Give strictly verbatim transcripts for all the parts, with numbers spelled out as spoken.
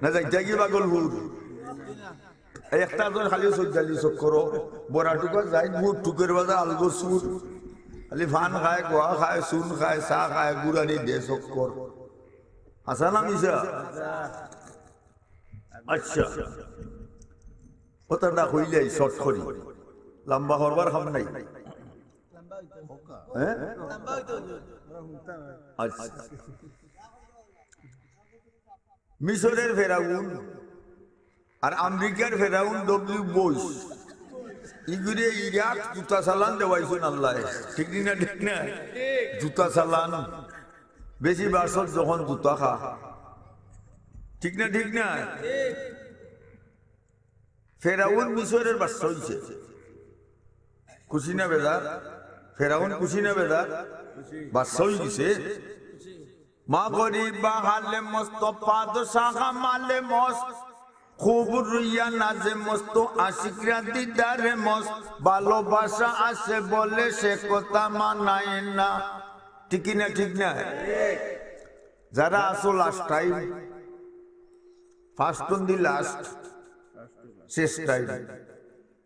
না যাইতা কি পাগলপুর? একটা জন খালি চৌদ্দাল্লিশ চক্কর, বড়া টুকা যাই, বুট টুকের বাজার, আলগো সুর। খালি ফান খায়, গোয়া খায়, চুন খায়, চা খায়, গুড়ানি দে চক্কর। হাছা না মিছা? আচ্ছা, কথা না কইলেই শর্ট করি, লম্বা করবার কাম নাই। হ্যাঁ? আচ্ছা, মিশরের ফেরাউন আর আমেরিকার ফেরাউন ডব্লিউ বুশ, ইগুরে ইরাক জুতা চালান দেওয়াইছইন আল্লায়। ঠিক নি না? ঠিক না? জুতা চালান, বেশি বাসত যখন জুতা খা। ঠিক না? ঠিক না? ফেরাউন মিশরের বাদশা অইছে। খুশি না বেজার? ফেরাউন খুশি না বেজার? বাদশা অই গেছে। মা গরিবা হালে মস্ত, পাদশাহ মালে মস্ত, খুব রুইয়া নাজে মস্ত, আশিকরা দিদারে মস্ত, ভালোবাসা আছে বলে সে কথা মানায় না। ঠিক কি না? ঠিক না? যারা আছো last time, first on the last, শেষ টাইম।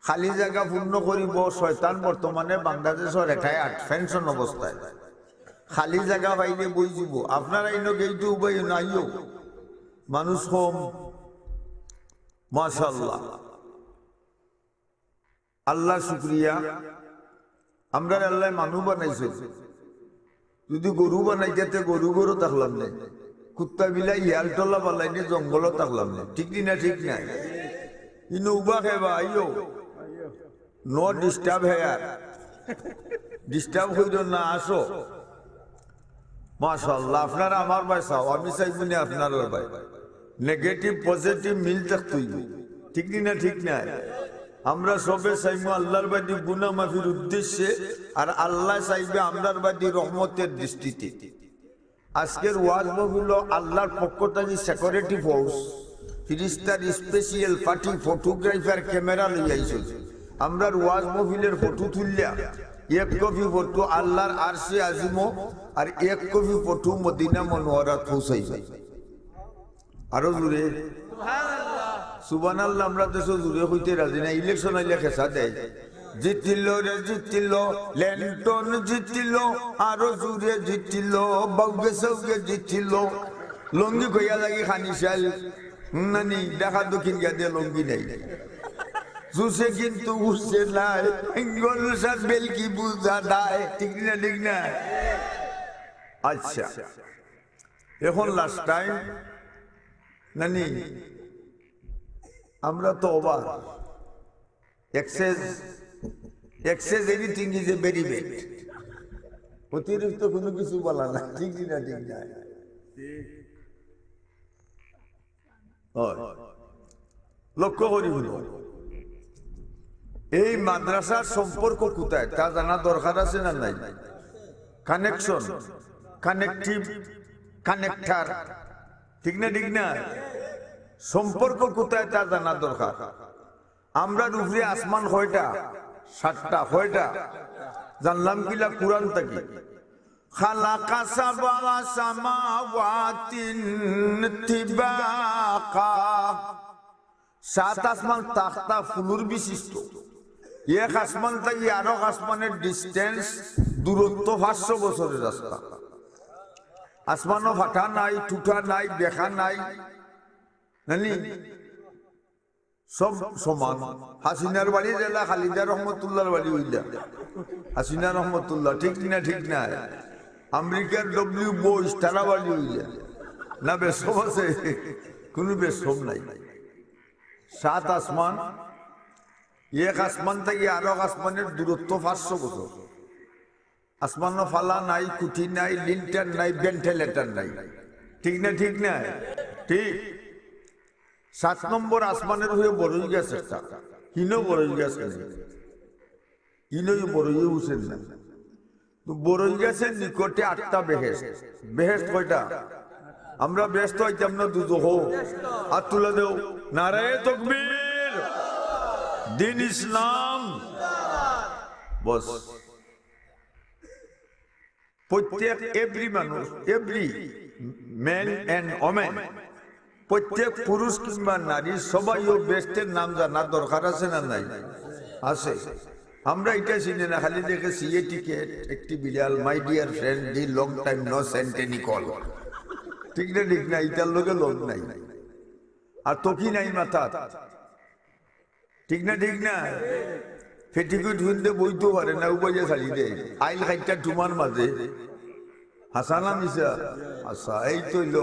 খালি জাগা পূর্ণ করিব শয়তান, বর্তমানে বাংলাদেশর রিটায়ার্ড, পেনশন অবস্থায়। খালি জাগা পাইলে বই দিব। আপনারা ইনো গেইটে উবাই নাইও, মানুষ কম। মাশাআল্লাহ, আল্লাহ শুক্রিয়া। আমরারে আল্লায় মানুষ বানাইছে। যদি গরু বানাইতা তে গরু ঘরো থাকলাম নে, কুত্তা বিলাই হিয়াল টলা বানাইলে জঙ্গলো থাকলাম নে। ঠিক নি না? ঠিক না? ইনো উবা খেবা আইও, নো ডিস্টার্ব হেয়ার, ডিস্টার্ব হইল না, আসো। মাশাআল্লাহ, আপনারা আমার ভাই চাও, আমি চাইব নি আপনারার ভাই। নেগেটিভ পজিটিভ মিল থাকতে অইব। ঠিক নি না? ঠিক না? আমরা সবে চাইমু আল্লাহর বাদী গুনাহ মাফির উদ্দেশ্যে, আর আল্লাহ চাইবে আমরার বাদী রহমতের দৃষ্টিতে। আজকের ওয়াজ মাহফিল আল্লাহর পক্ষ থাকি সিকিউরিটি ফোর্স, ফিরিস্তার স্পেশাল পার্টি, ফটোগ্রাফার, ক্যামেরা লই আইছে। আমরার ওয়াজ মাহফিলের ফটো তুললা, এক কপি ফটো আল্লাহর আরশে আজিমো, আর এক কপি ফটো মদিনা মনোয়ারাত পৌঁছাইবা। আরো জোরে। সুবহানাল্লাহ, আমরা দেশো জোরে কইতে রাজি না, ইলেকশন আইলে খেসা দেয়। জিতিল রে জিতিল, লেন্টন জিতিল, আরো জোরে জিতিল, বউগে সউগে জিতিল। লঙ্গি কইয়া লাগি খানি শাল, নানি দেখা দক্ষিণ গাদে লঙ্গি নাই। জুসে কিন্তু উঠছে নাই, ইঙ্গল সার বেলকি বুঝা নাই। ঠিক না? ঠিক না? আচ্ছা, এখন লাস্ট টাইম নানি, আমরা তো অবাক। Excess, excess anything is a very bad. অতিরিক্ত কোনো কিছু বলা না, ঠিক কি না? ঠিক না? হয়। লক্ষ্য করি হুনো, এই মাদ্রাসার সম্পর্ক কোথায় তা জানা দরকার আছে না নাই? কানেকশন, কানেকটিভ, কানেক্টর, ঠিক না? ঠিক না? সম্পর্ক কোথায় তা জানা দরকার। আমরার উপরে আসমান কয়টা? সাতটা। কয়টা? জানলাম কিলা? কোরআন থাকি। খালাকা সাবআ সামাওয়াতিন তিবাকা। সাত আসমান তাখতা ফুলুর বিশিষ্ট। এক আসমান থাকি আরক আসমানের ডিস্টেন্স, দূরত্ব পাঁচশো বছরের রাস্তা। আসমানও ফাটা নাই, টুটা নাই, বেঁকা নাই, নানি? সব সমান। হাসিনার বাড়ি যেলা খালিদা রহমতুল্লাহর বাড়ি অইলা। হাসিনা রহমতুল্লাহ, ঠিক না? ঠিক না? আমেরিকার ডব্লিউ বুশ তারা বাড়ি অইলা। না, বেশকম আছে? কোনো বেশকম নাই। সাত আসমান, এক আসমান থাকি আরক আসমানের দূরত্ব পাঁচশো বছর। আসমানো ফালা নাই, কুঠি নাই, লিন্টার নাই, ভেন্টিলেটর নাই। ঠিক না? ঠিক না? ঠিক। সাত নম্বর আসমানের উপরে বড়ই গাছ একটা, হিনো বড়ই গাছ নাই, হিনো বড়ই উঠেন না। তো বড়ই গাছের নিকটে আটটা বেহেশত। বেহেশত কয়টা? আমরা বেহেশত অইতাম না, দুজখ। হাত তুলে দেও। নারায়ে তকবীর, দ্বীন ইসলাম। বস। প্রত্যেক, এভরি মানুষ, এভরি ম্যান অ্যান্ড ওমেন, প্রত্যেক পুরুষ কিংবা নারী সবাইও বেহেশতের নাম জানার দরকার আছে না নাই? আছে। আমরা ইটা চিনি না, খালি দেখি সিএ টিকেট, একটি বিড়াল, my dear friend, the long time no sent any call। ঠিক না, ঠিক না? ইটার লগে লগ নাই। আর তো কি নাই মাথাত? ঠিক না, ঠিক না? পেটিকোট হুনতে বইতো পারে না, উবাইয়া ছাড়ি দেয়। আইল খাইটা টুমার মাঝে। হাছা না মিছা? আচ্ছা, এই তো অইলো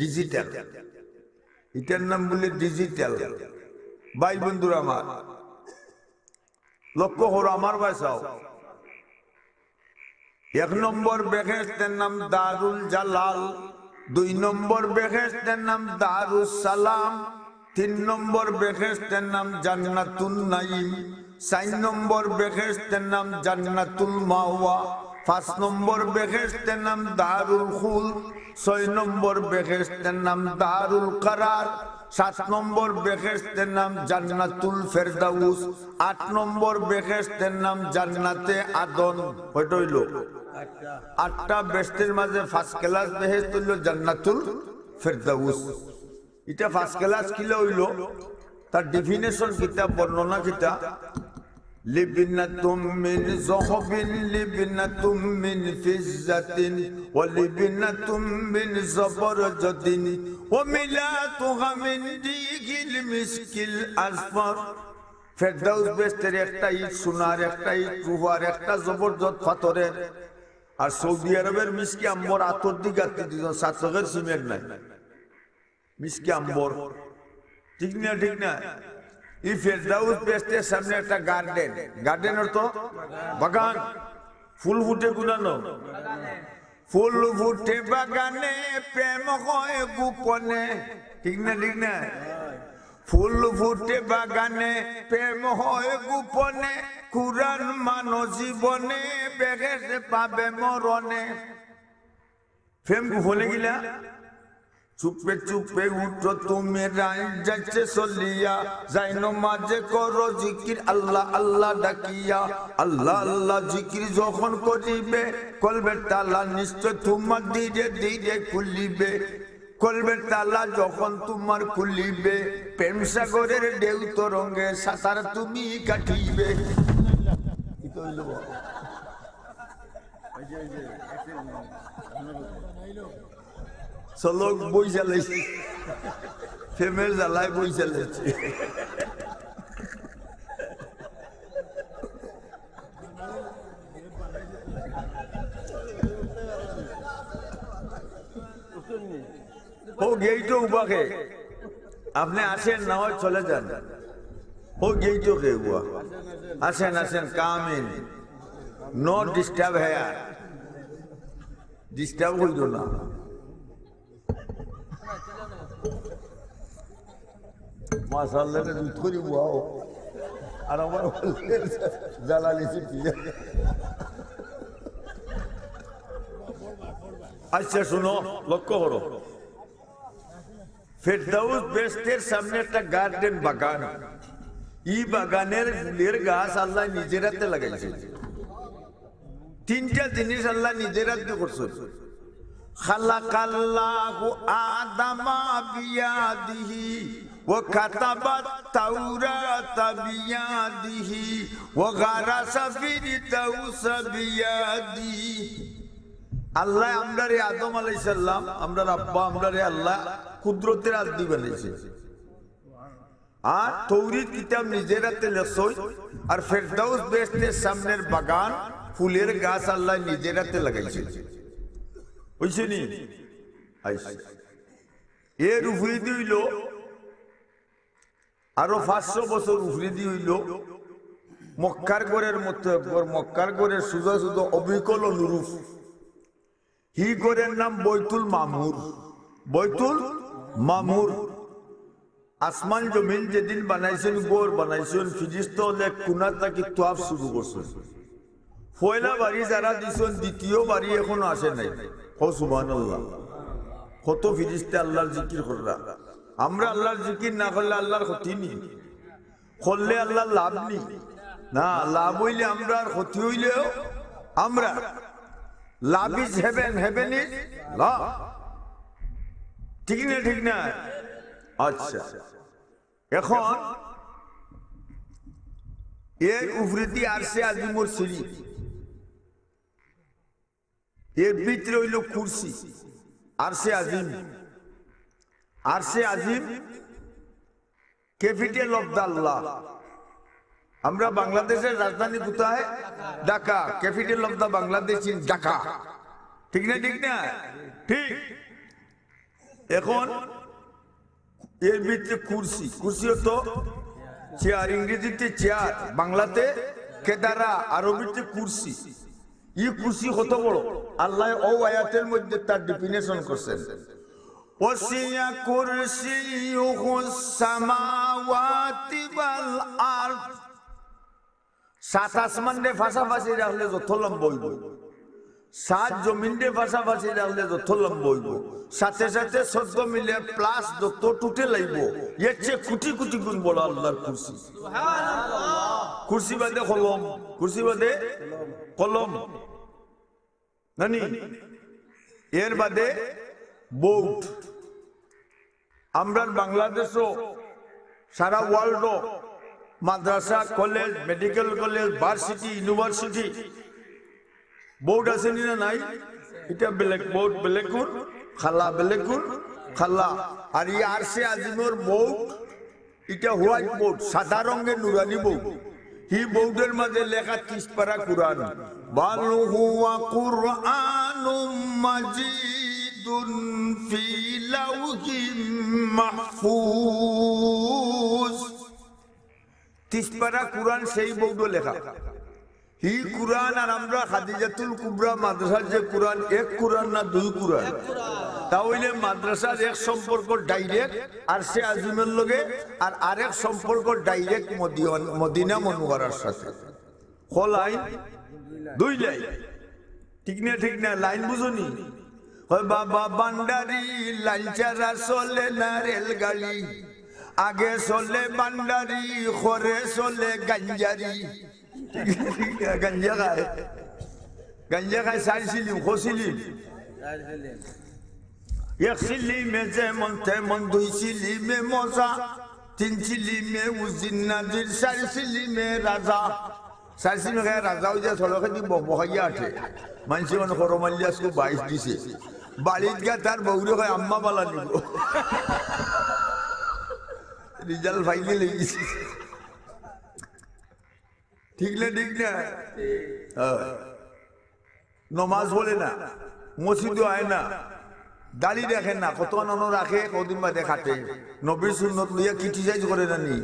ডিজিটাল। ইটার নাম বলে ডিজিটাল। ভাই বন্ধুরা আমার, লক্ষ্য করো, আমার বায় চাও। এক নম্বর বেহেশতের নাম দারুল জালাল, দুই নম্বর বেহেশতের নাম দারুস সালাম, তিন নম্বর বেহেশতের নাম জান্নাতুন নাইম, চার নম্বর বেহেশতের নাম জান্নাতুল মাওয়া, পাঁচ নম্বর বেহেশতের নাম দারুল খুলদ, ছয় নম্বর বেহেশতের নাম দারুল কারার, সাত নম্বর বেহেশতের নাম জান্নাতুল ফেরদাউস, আট নম্বর বেহেশতের নাম জান্নাতে আদন। কয়টা অইলো? আটটা। বেহেশতের মাঝে ফার্স্ট ক্লাস বেহেশত অইলো জান্নাতুল ফেরদাউস। ইটা ফার্স্ট ক্লাস কিলা অইলো? তার ডেফিনেশন কিতা, বর্ণনা কিতা? لبنة من ذهب، لبنة من فضة، ولبنة من زبرجد، وملأتها من ريح المسك الأصفر। ফেরদাউস বেহেশতের একটা ইট সোনার, একটা ইট রূপার, একটা জবরজদ পাথরের। আর সৌদি আরবের মিসকে আম্বর আতর দি গাঁথি দিছইন, চাতকের সিমেন্ট নাই। মিসকে আম্বর। ঠিক না, ঠিক না? এই ফেরদাউস বেহেশতের সামনে একটা গার্ডেন। গার্ডেন অর্থ বাগান। ফুল ফুটে কুনানো? ফুল ফুটে বাগানে, প্রেম হয় গোপনে। ঠিক না, ঠিক না? ফুল ফুটে বাগানে, প্রেম হয় গোপনে, কুরআন মানো জীবনে, বেহেশত পাবে মরণে। প্রেম গোপনে কিলা? চুপে চুপে উঠো তুমি রাইত যাইতে চলিয়া, যাই নমাজে করো জিকির আল্লাহ আল্লাহ ডাকিয়া। আল্লাহ আল্লাহ জিকির যখন করিবে, কলবের তালা নিশ্চয় তোমার ধীরে ধীরে খুলিবে। কলবের তালা যখন তোমার খুলিবে, প্রেম সাগরের ঢেউ তরঙ্গে সাঁতার তুমি কাটিবে। ইটা অইলো বাবা। চলক বই চালাইছি, প্রেমের জ্বালায় বই চালাইছি। ও গেইটো উবাকে, আপনি আসেন, না হয় চলে যান। ও গেইটো কে উবা, আসেন, আসেন, come in, no disturb here। Disturb হইল না। মাশাআল্লাহ, এটা দুধ করি বুয়াও। আর আমার জ্বালানি সিটি। আচ্ছা, শুনো, লক্ষ্য করো। ফেরদাউস বেহেশতের সামনে একটা গার্ডেন, বাগান। ই বাগানের ফুলের গাছ আল্লাহ নিজের হাতে লাগাইছে। তিনটা জিনিস আল্লাহ নিজের হাতে করছে। খালাকাল্লাহু আদামা বিয়াদিহি ওয়া কাতাবাত তাওরাতা বিয়াদিহি ওয়া গারাসা ফিরদাউসা বিয়াদিহি। আল্লাহ আমরারে, আদম আলাইহিস সালাম, আমরার আব্বা, আমরারে আল্লাহ কুদরতের হাত দি বানাইছে। আর তৌরিত কিতাব নিজের হাতে লেখছই, আর ফেরদাউস বেহেশতের সামনের বাগান, ফুলের গাছ আল্লাহ নিজের হাতে লাগাইছে। হইছে নি? আইস। এর উপরেদি অইল, আরো পাঁচশো বছর উপরেদি অইল, মক্কার ঘরের মতো এক ঘর, মক্কার ঘরের সুজা সুজা অবিকল অনুরূপ। হি ঘরের নাম বৈতুল মামুর। বৈতুল মামুর। আসমান জমিন যেদিন বানাইছইন, ঘর বানাইছইন, ফিরিস্তা অকলে এক কুনা থাকি তোয়াফ শুরু করছইন। পয়লা বাড়ি যারা দিছইন, দ্বিতীয় বাড়ি এখনো আসে নাই। কও সুবহানাল্লাহ। কত ফিরিস্তা আল্লাহর জিকির কররা। আমরা আল্লাহর জিকির না করলে আল্লাহর ক্ষতি নি। করলে আল্লাহর লাভ নি। না, লাভ অইলে আমরার, ক্ষতি অইলেও আমরার। Love is heaven, heaven is love। ঠিক না, ঠিক না? আচ্ছা, এখন এর উপরেদি আরশে আজিমর সিঁড়ি, এর ভিতরে অইলো কুরসি। আরশে আজিম, আরশে আজিম, capital of the আল্লাহ। আমরা বাংলাদেশের রাজধানী কোথায়? Dhaka. Capital of the Bangladesh in Dhaka. ঠিক না, ঠিক না? ঠিক। এখন এর ভিতরে কুরসি, কুরসি অর্থ চেয়ার, ইংরেজিতে চেয়ার, বাংলাতে কেদারা, আরবিতে কুরসি। ই কুরসি কত বড়, আল্লায় অউ আয়াতের মধ্যে তার definition করছেন। وسع كرسيه السماوات والأرض। সাত আসমানরে পাশাপাশি রাখলে যত লম্বা অইবো, সাত জমিনরে পাশাপাশি রাখলে যত লম্বা অইবো, সাথে সাথে চৌদ্দ মিলে plus যত total আইবো, এর চেয়ে কোটি কোটি গুণ বড় আল্লাহর কুরসি। কুরসি বাদে কলম, কুরসি বাদে কলম, নানি? এর বাদে board। আমরার বাংলাদেশও, সারা world-ও মাদ্রাসা, college, medical college, varsity, university, board আছে নি না নাই? ইটা blackboard, blackboard, কালা blackboard, কালা। আর ই আরশে আজিমর board, ইটা white board, সাদা রঙের নুরানি board। হি board-এর মাঝে লেখা তিরিশ পারা কুরআন। بل هو قرآن مجيد في لوح محفوظ। তিরিশ পারা কুরআন সেই board-ও লেখা। হি কুরআন আর আমরা খাদিজাতুল কুবরা মাদ্রাসার যে কুরআন, এক কুরআন না দুই কুরআন? তা অইলে মাদ্রাসার এক সম্পর্ক direct আরশে আজিমর লগে, আর আরেক সম্পর্ক direct মদিয়ন-, মদিনা মনোয়ারার সাথে। ক লাইন? দুই লাইন। ঠিক না, ঠিক না? লাইন বুঝো নি? কয়, "বাবা ভান্ডারি, লাইন ছাড়া চলে না রেলগাড়ি। আগে চলে ভান্ডারি, পরে চলে গাঞ্জারি।" গাঞ্জা খায়, গাঞ্জা খায় চাইর চিলিম, ক চিলিম? এক চিলিমে যেমন তেমন, দুই চিলিমে মজা, তিন চিলিমে উজির নাজির, চাইর চিলিমে রাজা। চাইর চিলিমে খায় রাজা অইযে, সড়কেদি বকবকাইয়া আটে। মানষে মানে করমাল্লি আজকে বাইশ দিছে। বাড়িত গিয়া তার বউরে কয়, "আম্মা বালা নিব।" রেজাল্ট ফাইলে লেগেছে। ঠিক না, ঠিক না? হ্যাঁ। নমাজ পড়ে না, মসজিদও আয় না, দাড়ি রাখে না, কত নন রাখে, কদিন বাদে কাটে। নবীর সুন্নত লইয়া criticize করে না নি?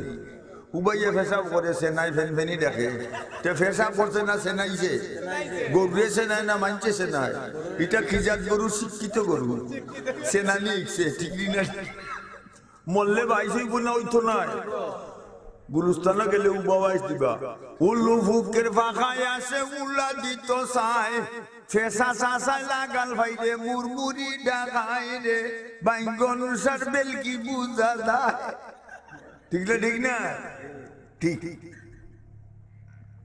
উবাইয়া পেশাব করে, সেনাই ফেনফেনি ডাকে। তে পেশাব করছে না সেনাইছে? গরুরে সেনাই না মানষে সেনাই? ইটা কি জাত গরু? শিক্ষিত গরু। সেনানি ইকছে, ঠিক নি না? মরলে বাইশ অইবো না, অইতো নায়। গুরুস্থানো গেলে উবা বাইশ দিবা। উল্লু ফুকের ফাঁকায় আসে উল্লা দিত চায়। ফেসা চাচায় লাগাল ভাইরে মুরমুরি ডাকায় রে। বাইঙ্গন সার বেলকি বুঝা যায়। ঠিক না, ঠিক না? ঠিক।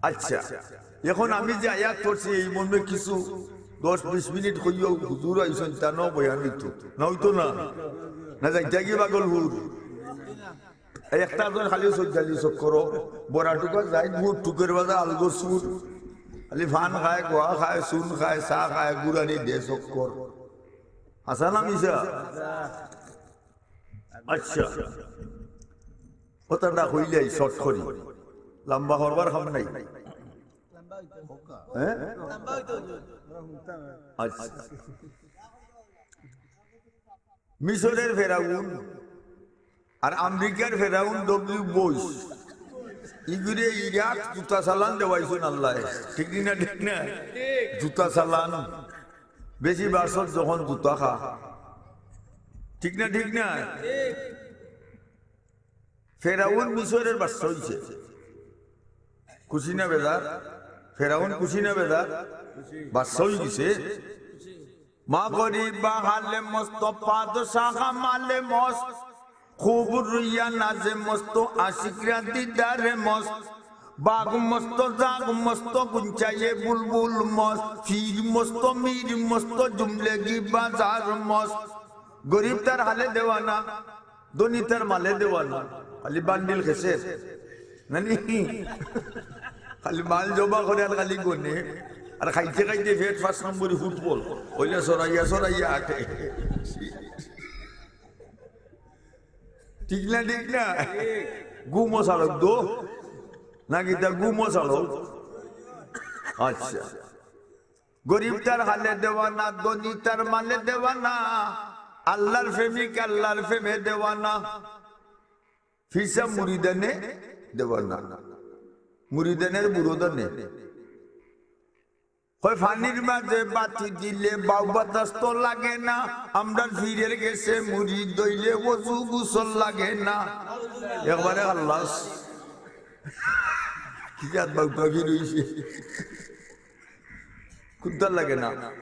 আচ্ছা, এখন আমি যে আয়াত পড়ছি, এই মর্মে কিছু দশ বিশ মিনিট কইও, হুজুর আইছইন, তা নাও বয়ান অইতো। না অইতো না? না যাইতা কি পাগল হুর? এই একটা জন খালি সজ্জালি চক্কর, বড়া টুকা যায়, মুখ টুকের বাজা আলগো সুর। খালি ফান খায়, গোয়া খায়, চুন খায়, চা খায়, গুড়ানি দে চক্কর। হাছা না মিছা? আচ্ছা, কথাটা কইলাই শর্ট করি, লম্বা করবার কাম নাই। হ্যাঁ? আচ্ছা, মিশরের ফেরাউন আর আমেরিকার ফেরাউন ডব্লিউ বুশ, ইগুরে ইরাক জুতা চালান দেওয়াইছইন আল্লায়। ঠিক নি না? ঠিক না? জুতা চালান। বেশি বাসত যখন জুতা খা। ঠিক না? ঠিক না? ফেরাউন মিশরের বাদশা অইছে। খুশি না বেজার? ফেরাউন খুশি না বেজার? বাদশা অই গেছে। মা গরিবা হালে মস্ত, বাদশা হামালে মস্ত। খুব রুইয়া নাজে মস্ত, আশিকরা দিদারে মস্ত। বাঘ মস্ত, জাগ মস্ত, গুঞ্চায়ে বুলবুল মস্ত। পীর মস্ত, মীর মস্ত, জুমলেগি বাজার মস্ত। গরিব তার হালে দেওয়ানা, ধনী তার মালে দেওয়ানা। খালি বান্ডিল খেসের। নানি? খালি মাল জমা করে আর খালি গনে। আর খাইতে খাইতে পেট পাঁচ নম্বরী ফুটবল। অইলে সরাইয়া সরাইয়া আটে। ঠিক না, ঠিক না? ঘুমো চালক দো। না কিতা ঘুমো চালক? আচ্ছা। গরিব তার হালে দেওয়ানা, ধনী তার মালে দেওয়ানা, আল্লাহর প্রেমিক আল্লাহর প্রেমে দেওয়ানা, ফিসা মুরিদানে দেওয়ানা, মুরিদানের বুরুদানে। কয় পানির মাঝে বাতি দিলে বাউ বাতাস তো লাগে না, আমরার পীরের গেছে মুরিদ অইলে অজু গোসল লাগে না। একবারে খাল্লাস। কি জাত বাউটা পীর অইছে? কুন্তা লাগে না।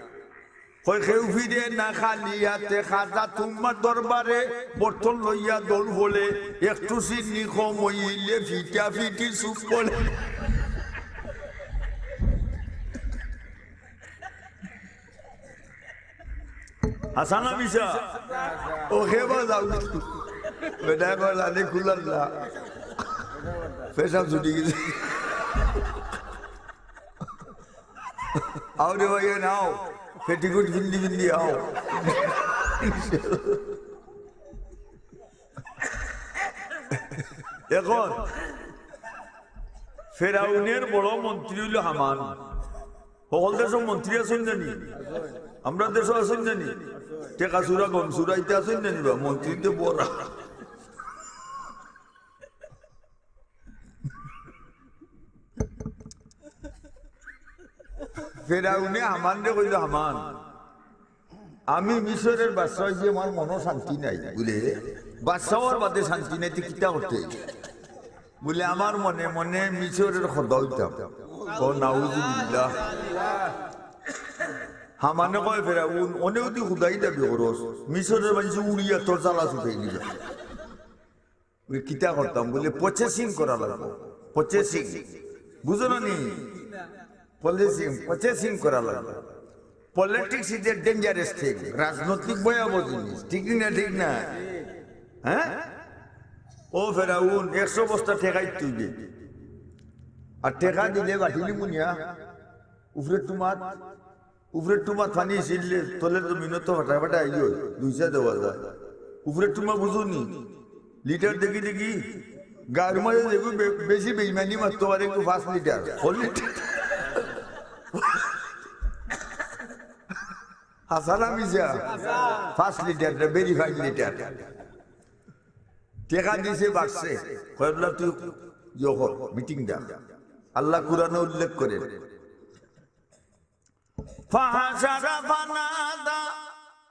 কয় কেউ ফিরে না খালি হাতে, খাজা তোমার দরবারে বর্তন লইয়া দৌড় বলে, একটু চিনি কম অইলে ফিটা ফিটি চুপ বলে। হাসানা মিশা। ও খেবা যাও। বেটা কয় লালে খুলাল্লা। পেশাব ছুটি গেছে। আও রে ভাই, নাও। পেটিকোট পিন্দি পিন্দি আও। এখন ফেরাউনের বড় মন্ত্রী অইলো হামান। হকল দেশো মন্ত্রী আছইন না নি? আমরার দেশো আছইন না নি? টেকা চুরা, গম চুরা, ইতা আছইন না নি বা? মন্ত্রী তো বড়। ফেরাউনে হামানরে কইলো, "হামান, আমি মিশরের বাদশা অইছি, আমার মনো শান্তি নাই।" বুলে, "বাদশা অওয়ার বাদে শান্তি নাই, তে কিতা করতে?" বুলে, "আমার মনে মনে মিশরের খোদা অইতাম।" ও নাউজুবিল্লাহ। হামানে কয়, "ফেরাউন, অনে অদি খুদাই দাবি করস, মিশরের মানষে উড়িয়া তোর জ্বালা ছুটাই দিবা।" বুলে, "কিতা করতাম?" বুলে, "Processing করা লাগবো, processing।" বুঝো না নি? Processing, processing করা লাগবো। Politics is a dangerous thing, রাজনৈতিক ভয়াবহ জিনিস, ঠিক না? ঠিক না? হ্যাঁ? ও ফেরাউন, একশো বস্তা টেকা দিতে অইবে, আর টেকা দিলে বাটিলি মুনিয়া উপরে তোমার উপরে টুমাত পানি ছিললে তলে জমিনো তো ফাটা ফাটা আইও, দুইসা দেওয়া যায়। উপরে টুমা বুঝো নি? লিটার দেখি দেখি গাউর মাঝে যেগু বে-, বেশি বেইমানি মারতো পারে, এগু পাঁচ লিটার, four লিটার। হাসানা মিশা? পাঁচ লিটার, না, very fine লিটার। টেকা দিছে, বাড়ছে। কয় বলা, "তুই ইয়ে কর, মিটিং ডাক।" আল্লাহ কোরআনে উল্লেখ করে, فحشر فنادى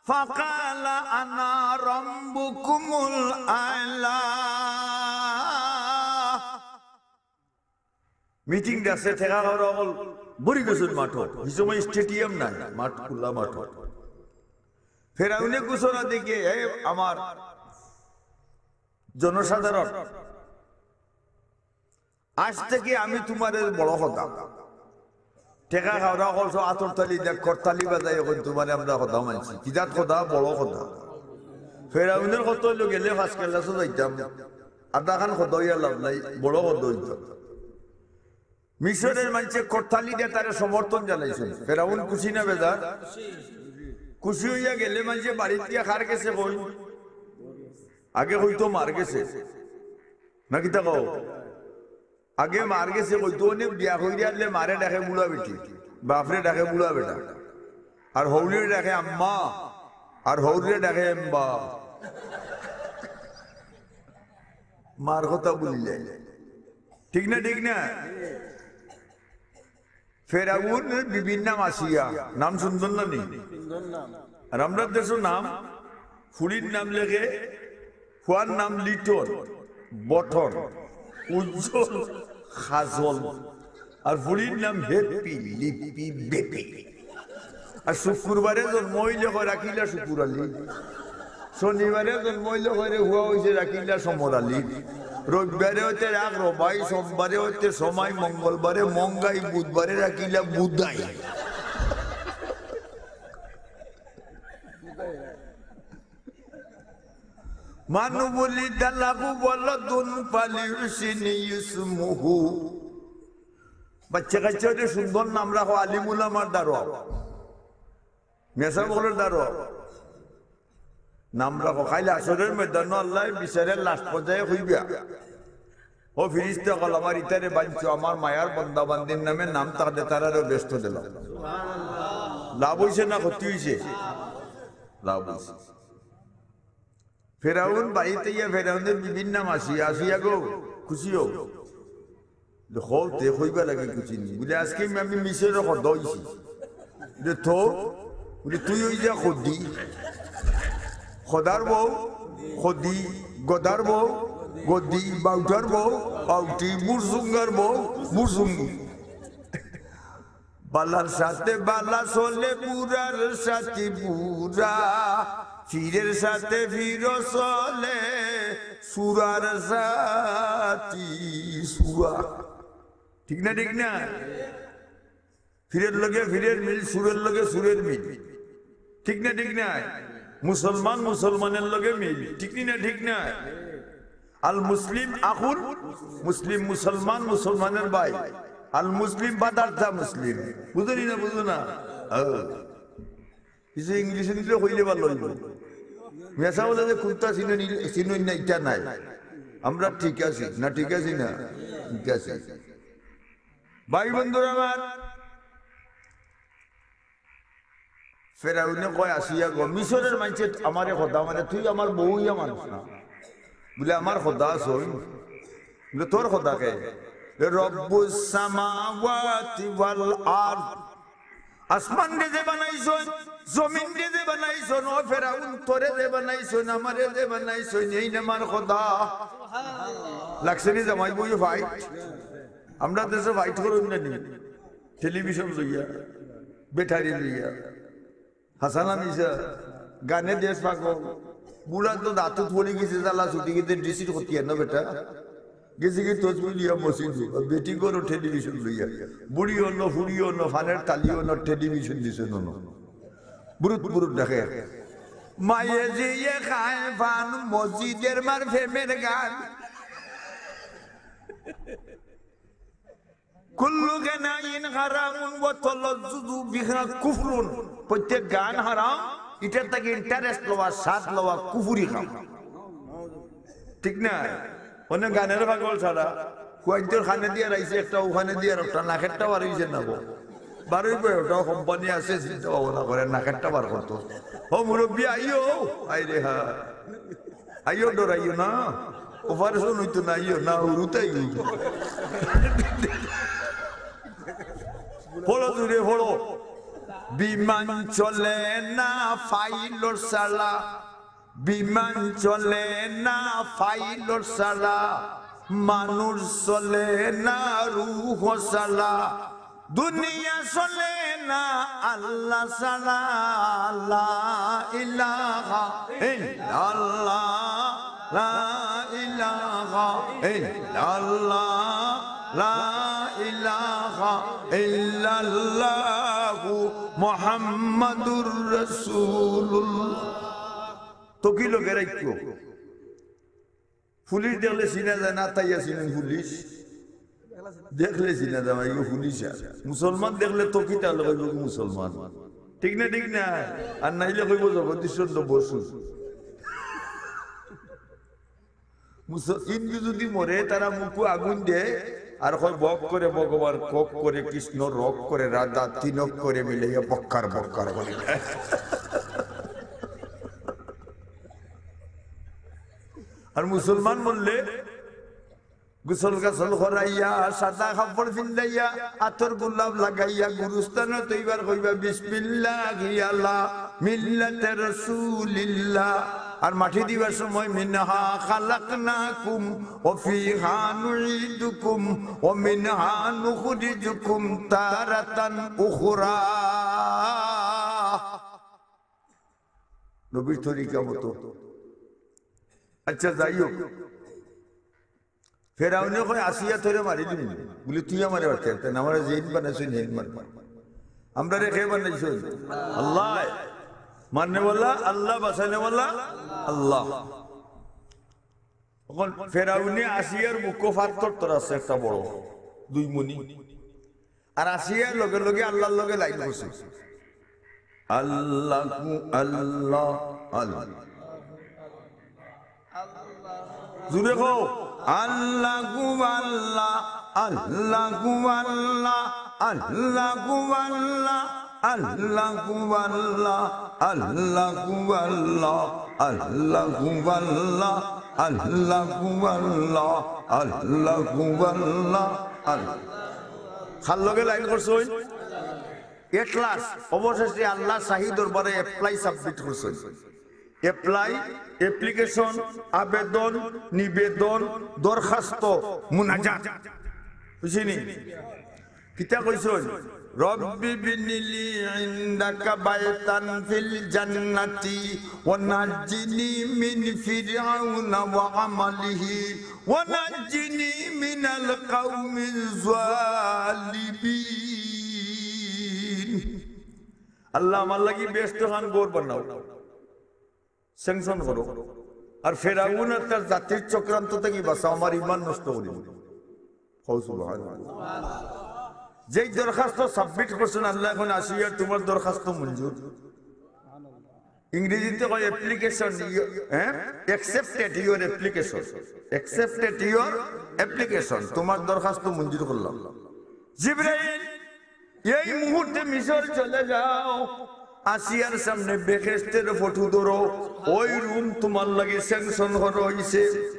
فقال أنا ربكم الأعلى। মিটিং ডাকছে, টেকা খাওয়ার অকল ভরি গেছইন মাঠো। হি সময় স্টেডিয়াম নাই, মাঠ, খোলা মাঠো। ফেরাউনে ঘোষণা দিকে, "এ আমার জনসাধারণ, আইজ থাকি আমি তোমারে বড় খোদা।" টেকা খাওরা করছো, আতর তালি দেখ, করতালি বাজাই, অখন তোমারে আমরা খোদা মানছি। কি জাত খোদা? বড় খোদা। ফেরাউনের কথা অইলো গেলে ফার্স্ট ক্লাসও যাইতাম, আধা খান খোদা অইয়া লাভ নাই, বড় খোদা অইতাম। মিশরের মানষে করতালি দিয়া তারে সমর্থন জানাইছইন। ফেরাউন খুশি না বেজার? খুশি অইয়া গেলে মানষে বাড়িত গিয়া কার গেছে কইন? আগে কইতো মার গেছে। না কিতা কও? আগে মার গেছে কইতো, অনে বিয়া করিয়া আনলে মারে ডাকে বুড়া বেটি, বাপরে ডাকে বুড়া বেটা, আর হউরিরে ডাকে আম্মা, আর হউরিরে ডাকে এম্বা। মার কথা বুলিলাই। ঠিক না, ঠিক না? ফেরাউন বিবির নাম আসিয়া, নাম সুন্দর না নি? আর আমরার দেশো নাম, ফুড়ির নাম লেখে, ফুয়ার নাম লিটন, বটন, উজ্জ্বল, কাজল, আর ফুড়ির নাম হ্যাপি, লিপি, বেবি। আর শুক্রবারে জন্ম অইলে কয় রাখিলা শুকুর আলী। শনিবারে জন্ম অইলে কয় রে হুয়া অইছে রাখিলা সমর আলী। রবিবারে অইতে রাখ রবাই, সোমবারে অইতে সময়, মঙ্গলবারে মঙ্গাই, বুধবারে রাখিলা বুধাই। من ولد له ولد فليحسن اسمه। বাচ্চা কাচ্চা অইলে সুন্দর নাম রাখো, আলিম উলামার দারোয়ান, মেসাব অকলর দারোয়ান। নাম রাখো, কাইল হাশরর ময়দানো আল্লায় বিচারর last পর্যায়ে কইবা, "ও ফিরিস্তা অকল, আমার ইতারে বানছো, আমার মায়ার বন্দা বান্দির নামে নাম থাকলে তারারেও বেহেস্তো দিলাম।" লাভ অইছে না ক্ষতি অইছে? লাভ অইছে। ফেরাউন বাড়িত আইয়া ফেরাউনর বিবির নাম আসিয়া, আসিয়া গো, খুশি অও। কও তে, কইবার লাগি খুশি নি? বুলে, "আজকে আমি মিশরর খোদা অইছি।" বুলে, "তো?" বুলে, "তুই অই যা খোদি।" খোদার বউ খোদি, গদার বউ গদি, বাউটার বউ বাউটি, বুড়সুঙ্গার বউ বুড়সুঙ্গি। বালার সাথে বালা চলে, বুড়ার সাথে বুড়া, ফিরের সাথে ফিরো চলে, সুরার সাথে সুরা। ঠিক না, ঠিক না? ফিরের লগে ফিরের মিল, সুরের লগে সুরের মিল। ঠিক না, ঠিক না? মুসলমান মুসলমানের লগে মিল। ঠিক নি না, ঠিক না? আল মুসলিম আখুল মুসলিম, মুসলমান মুসলমানের ভাই। আল মুসলিম বাদার্থা মুসলিম। বুঝো নি না, বুঝো না? ও। কিছু ইংলিশ ইংলিশ কইলে ভালা অইবো। মেসাব অকলে যে কুনটা চিনইন, চিনইন না, ইটা নায়। আমরা ঠিক আছি না, ঠিক আছি না? ঠিক আছি। ভাই বন্ধুরা আমার, ফেরাউনে কয়, "আসিয়া গো, মিশরর মানষে আমারে খোদা মানে, তুই আমার বউ অইয়া মানস না।" বুলে, "আমার খোদা আছইন।" বুলে, "তোর খোদা কে?" বুলে, "রব্বুস সামাওয়াতি ওয়াল আরদ।" আসমানরে যে বানাইছইন, জমিনরে যে বানাইছইন, ও ফেরাউন, তোরে যে বানাইছইন, আমারে যে বানাইছইন, এইন আমার খোদা। লাগছে নি জামাই বউয়ে fight? আমরা দেশে fight করইন না নি? টেলিভিশন লইয়া, ব্যাটারি লইয়া। হাসান আলী সাব, গানে দেশ পাগল। বুড়া তো দাঁতত পড়ি গেছে, জ্বালা ছুটি গেছে, ডিসির খতিয়ান না বেটা। গেছে কি তসবি লইয়া মসজিদ, বেটি ঘরো টেলিভিশন লইয়া। বুড়ি অনো, ফুড়ি অনো, ফানের তালি অনো, টেলিভিশন দিছে ননো। বুরুত বুরুত ডাকে। মায়ে জিয়ে খায় ফান, মসজিদের মার প্রেমের গান। কুল্লু গানাইন হারামুন ওয়া তালাজ্জুজু বিহা কুফরুন। প্রত্যেক গান হারাম, ইটার থাকি interest লওয়া, স্বাদ লওয়া কুফুরি কাম। ঠিক না? অনে গানের পাগল ছাড়া, কুয়াইন্তর কানে দিয়া রাইছে একটা, অখানে দিয়া একটা, নাকেরটা বার অইছে না গো। বার অইবো, ওটাও কোম্পানি আছে, চিন্তা ভাবনা করে নাকেরটা বার করতো। ও মুরব্বি আইও, আইরে হা। আইও, ডরাইও না, অপারেশন অইতো না, আইও না, হুরুতাই অইবো। পড়ো জুরে পড়ো। বিমান চলে না পাইলট ছাড়া, বিমান চলে না পাইলট ছাড়া, মানুষ চলে না রুহ ছাড়া। দুনিয়া চলে না আল্লাহ ছাড়া। লা ইলাহা ইল্লাল্লাহ, লা ইলাহা ইল্লাল্লাহ, লা ইলাহা ইল্লাল্লাহু মুহাম্মাদুর রাসূলুল্লাহ। তো কি লোকে রাখিও? পুলিশ দেখলে চিনা যায় না, তাইয়া চিনেন পুলিশ। দেখলে চিনা যায়, ইগু পুলিশ আর। মুসলমান দেখলে তো কিতা অইলো, কইবো কি মুসলমান। ঠিক না, ঠিক না? আর নাইলে কইবো জগদীশ চন্দ্র বসু। মুস-, হিন্দু যদি মরে, তারা মুখো আগুন দেয়, আর কয়, "বক করে ভগবান, কক করে কৃষ্ণ, রক করে রাধা, তিনক করে মিলাইয়া বক্কার বক্কার করে।" আর মুসলমান মরলে গোসল গাসল করাইয়া, সাদা কাপড় পিন্দাইয়া, আতর গোলাপ লাগাইয়া, গুরুস্থানো তৈবার কইবা, "বিসমিল্লাহি আলা মিল্লাতে রাসূলিল্লাহ।" আর মাটি দিবার সময়, "মিনহা খালাকনাকুম ওয়া ফিহা নুঈদুকুম ওয়া মিনহা নুখরিজুকুম তারাতান উখরা।" নবীর তরিকা মতো। আচ্ছা, যাই হোক, ফেরাউনে কয়, "আসিয়া তোরে মারি দিমু।" বুলে, "তুই আমারে মারতে পারতে না, আমারে যেইন বানাইছইন, হেইন মার।" আমরারে কে বানাইছইন? আল্লাহ। মারনেওয়ালা আল্লাহ, বাঁচানেওয়ালা আল্লাহ। অখন ফেরাউনে আসিয়ার বুকো ফাত্তর তরাছে একটা বড়, দুই মনি। আর আসিয়ার লগে লগে আল্লাহর লগে লাইন করছে। আল্লাহু আল্লাহ, আল্লাহ। জুরে কও, আল্লাহু আল্লাহ, আল্লাহু আল্লাহ, আল্লাহু আল্লাহ, আল্লাহু আল্লাহ, আল্লাহু আল্লাহ, আল্লাহু আল্লাহ, আল্লাহু আল্লাহ, আল্লাহু আল্লাহ, আল্লাহ। কার লগে লাইন করছইন? এটলাস। অবশেষে আল্লাহ শাহী দরবারে apply submit করছইন। Apply, application, আবেদন, নিবেদন, দরখাস্ত, মুনাজাত। বুঝছইন নি? কিতা কইছইন? রব্বি বিনিলি ইনদাকা বাইতান ফিল জান্নাতি ওয়া নাজ্জিনি মিন ফিরআউনা ওয়া আমালিহি ওয়া নাজ্জিনি মিনাল কাউমিজ জালিমিন। আল্লাহ, আমার লাগি বেহেস্ত খান ঘর বানাও, sanction করো। আর ফেরাউন আর তার জাতির চক্রান্ত থাকি বাঁচাও, আমার ইমান নষ্ট করিও না। কও সুবহানাল্লাহ। যেই দরখাস্ত submit করছইন, আল্লাহ অখন আসিয়ার তুমার দরখাস্ত মঞ্জুর। ইংরেজিতে কয় application, you- হ্যাঁ, accepted your application, accepted your application, তুমার দরখাস্ত মঞ্জুর করলাম। জিব্রাইল, এই মুহূর্তে মিশর চলে যাও, আসিয়ার সামনে বেহেস্তের ফটো ধরো, ওই রুম তুমার লাগি sanction করা অইছে।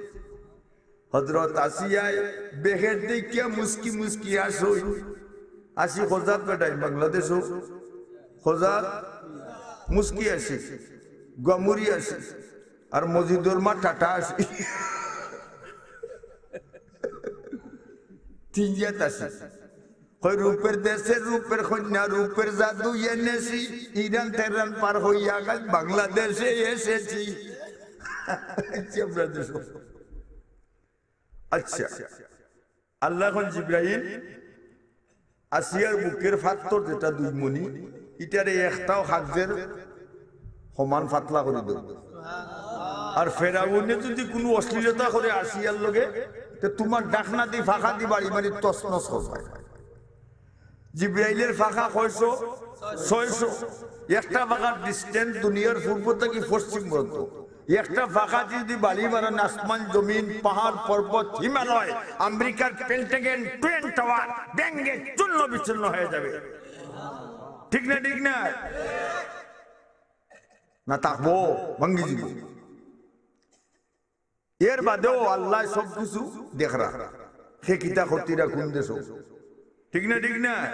হযরত আসিয়ায় বেহেস্ত দেখিয়া মুস্কি মুস্কি হাসইন। আসি খোজাত বেটাইন, বাংলাদেশো খোজাত, মুস্কি আসি, গমুরি আসি, আর মজিদর মা টাটা আসি। তিন জাত আসি। কয়, রূপের দেশে রূপের কন্যা, রূপের জাদু এনেছি, ইরান তেহরান পার হইয়া আজ বাংলাদেশে এসেছি। আচ্ছা, আমরা দেশ। আচ্ছা, আল্লাহ অখন জিব্রাইল আসিয়ার বুকের ফাত্তর যেটা দুই মনি, ইটারে একটাও কাগজের সমান পাতলা করি দেও। আর ফেরাউনে যদি কুনু অশ্লীলতা করে আসিয়ার লগে, তে তুমার ডাকনা দি ফাঁকা দি বাড়ি মারি তছনছ করবায়। জিব্রাইলের ফাঁকা কয়শো? ছয়শো। একটা ফাঁকার distance দুনিয়ার পূর্ব থাকি পশ্চিম পর্যন্ত। একটা ফাঁকা যদি বাড়ি মারেন, আসমান, জমিন, পাহাড়, পর্বত, হিমালয়, আমেরিকার পেন্টাগন, টুয়েন টাওয়ার ভেঙে চূর্ণ বিচূর্ণ হয়ে যাবে। ঠিক না, ঠিক না? না থাকবো, ভাঙ্গি দিব। এর বাদেও আল্লাহ সব কিছু দেখরা। হে কিতা করতিরা কোন দেশো? ঠিক না, ঠিক না?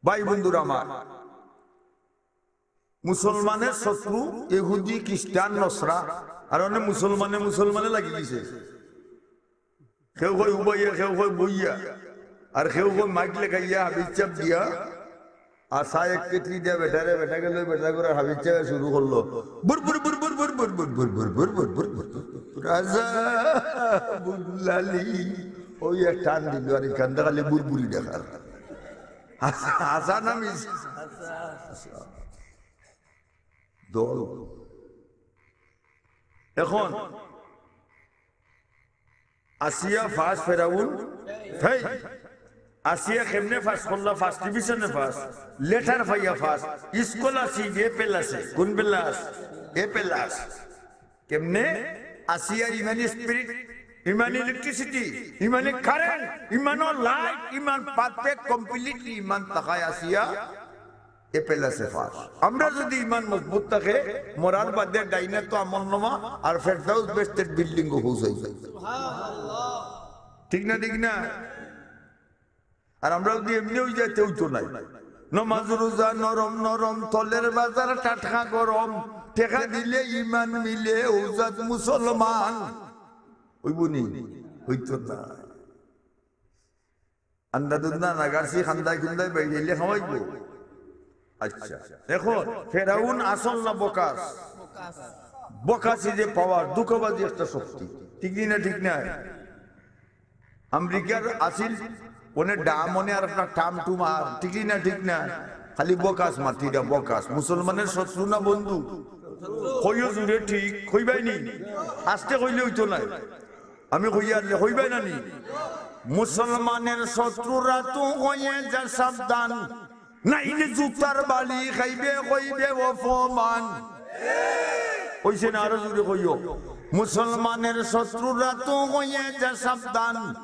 ভাই বন্ধুরা আমার, মুসলমানের শত্রু ইহুদি, খ্রিস্টান, নসরা, আর অনেক মুসলমানে মুসলমানে লাগি গেছে। কেউ কয় উবাইয়া, কেউ কয় বইয়া, আর কেউ কয় মাইক লাগাইয়া হাবিজ চাপ দিয়া, আর চা এক কেটলি দিয়া বেটারে, বেটা গেল, বেটা করে হাবিজ চাপা শুরু করলো। বুর বুর বুর বুর বুর বুর বুর বুর বুর বুর বুর বুর বুর বুর বুর। রাজা বুল্লালি, ওই এক টান দিল, আর এখান থেকে খালি বুরবুরি দেখার। হাসা, হাসা না মিস? দল। এখন আসিয়া ফার্স্ট, ফেরাউন ফেইল। আসিয়া কেমনে পাস করলা? ফার্স্ট ডিভিশনে পাস, লেটার পাইয়া পাস, স্কলারশিপ এ প্লাসে। কোন প্লাস? এ প্লাস। কেমনে? আসিয়ার ইমানি স্পিরিট, ইমানি ইলেকট্রিসিটি, ইমানি কারেন্ট, ইমানর লাইট, ইমান পারফেক্ট, কমপ্লিটলি ইমান থাকায় আসিয়া এ প্লাসে পাস। আমরা যদি ইমান মজবুত থাকে, মরার বাদে ডাইনে তো আমলনামা আর ফেরদাউস বেহেশতের বিল্ডিংও পৌঁছাই যায়। ঠিক না, ঠিক না? আর আমরা যদি এমনি অই যাই, তে অইতো নায়। নমাজ রোজা নরম নরম, তলের বাজার টাটকা গরম, টেকা দিলে ইমান মিলে, অউ জাত মুসলমান অইবো নি? অইতো না। আন্দা দুন্দা নাগারছি খান্দায় খুন্দায় বাইরে খাওয়াইবো। আচ্ছা, এখন ফেরাউন আসল না বকাস? বকাসি যে পাওয়ার, ধোঁকাবাজি একটা শক্তি। ঠিক নি না? ঠিক না? আমেরিকার আসিল অনে ডাম, অনে আর একটা টাম টুম আর, ঠিক নি না? ঠিক না? খালি বকাস মাতিরা, বকাস। মুসলমানের শত্রু না বন্ধু? কইও জুরে ঠিক, কইবায় নি? আস্তে কইলে অইতো নায়। আমি কইয়ার লে কইবায় না নি? মুসলমানের শত্রুরা তো হয়ে যা সাবধান, নাইলে জুতার বালি খাইবে, কইবে অপমান। কইছে না, আরো জুরে কইও। মুসলমানের শত্রুরা তো হয়ে যা সাবধান,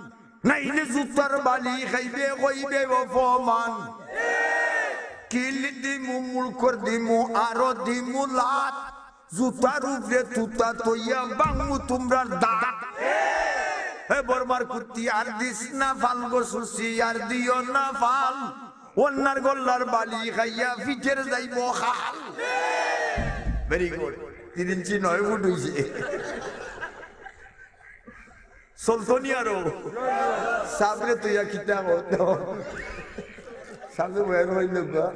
নাইলে জুতার বালি খাইবে, কইবে অপমান। কিল দিমু, মুড়কর দিমু, আরো দিমু লাত। জুতার উপরে তুতা তইয়া ভাঙমু তুমরার দাঁত। হে বর্মার কুত্তি, আর দিস না ফাল গো সুসি, আর দিও না ফাল। অন্যার গল্লার বালি খাইয়া ফিটের যাইব খাল। Very good. তিন ইঞ্চি নয় ফুট অইছে। চলতো নি আরো? সাবরে তুই আর কিতা করতো? সাবরে বয়ান হইল গো।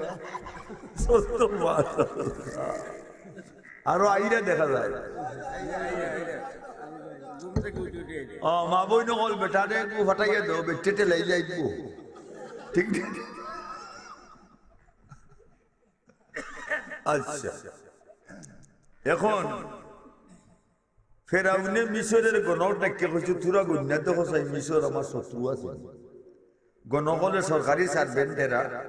চলতো মার। আরো আইরা দেখা যায়। ও, মা বইন অকল বেটারে একটু ফাটাইয়া দেও, বেটিয়ে ঠেলাই যাইব। ঠিক, ঠিক। আচ্ছা, এখন ফেরাউনে মিশরের গণক ডাকিয়া কইছে, "তোরা গইন্না দেখো চাই, মিশর আমার শত্রু আছে।" গণক অকলে সরকারি সার্ভেন্ট এরা।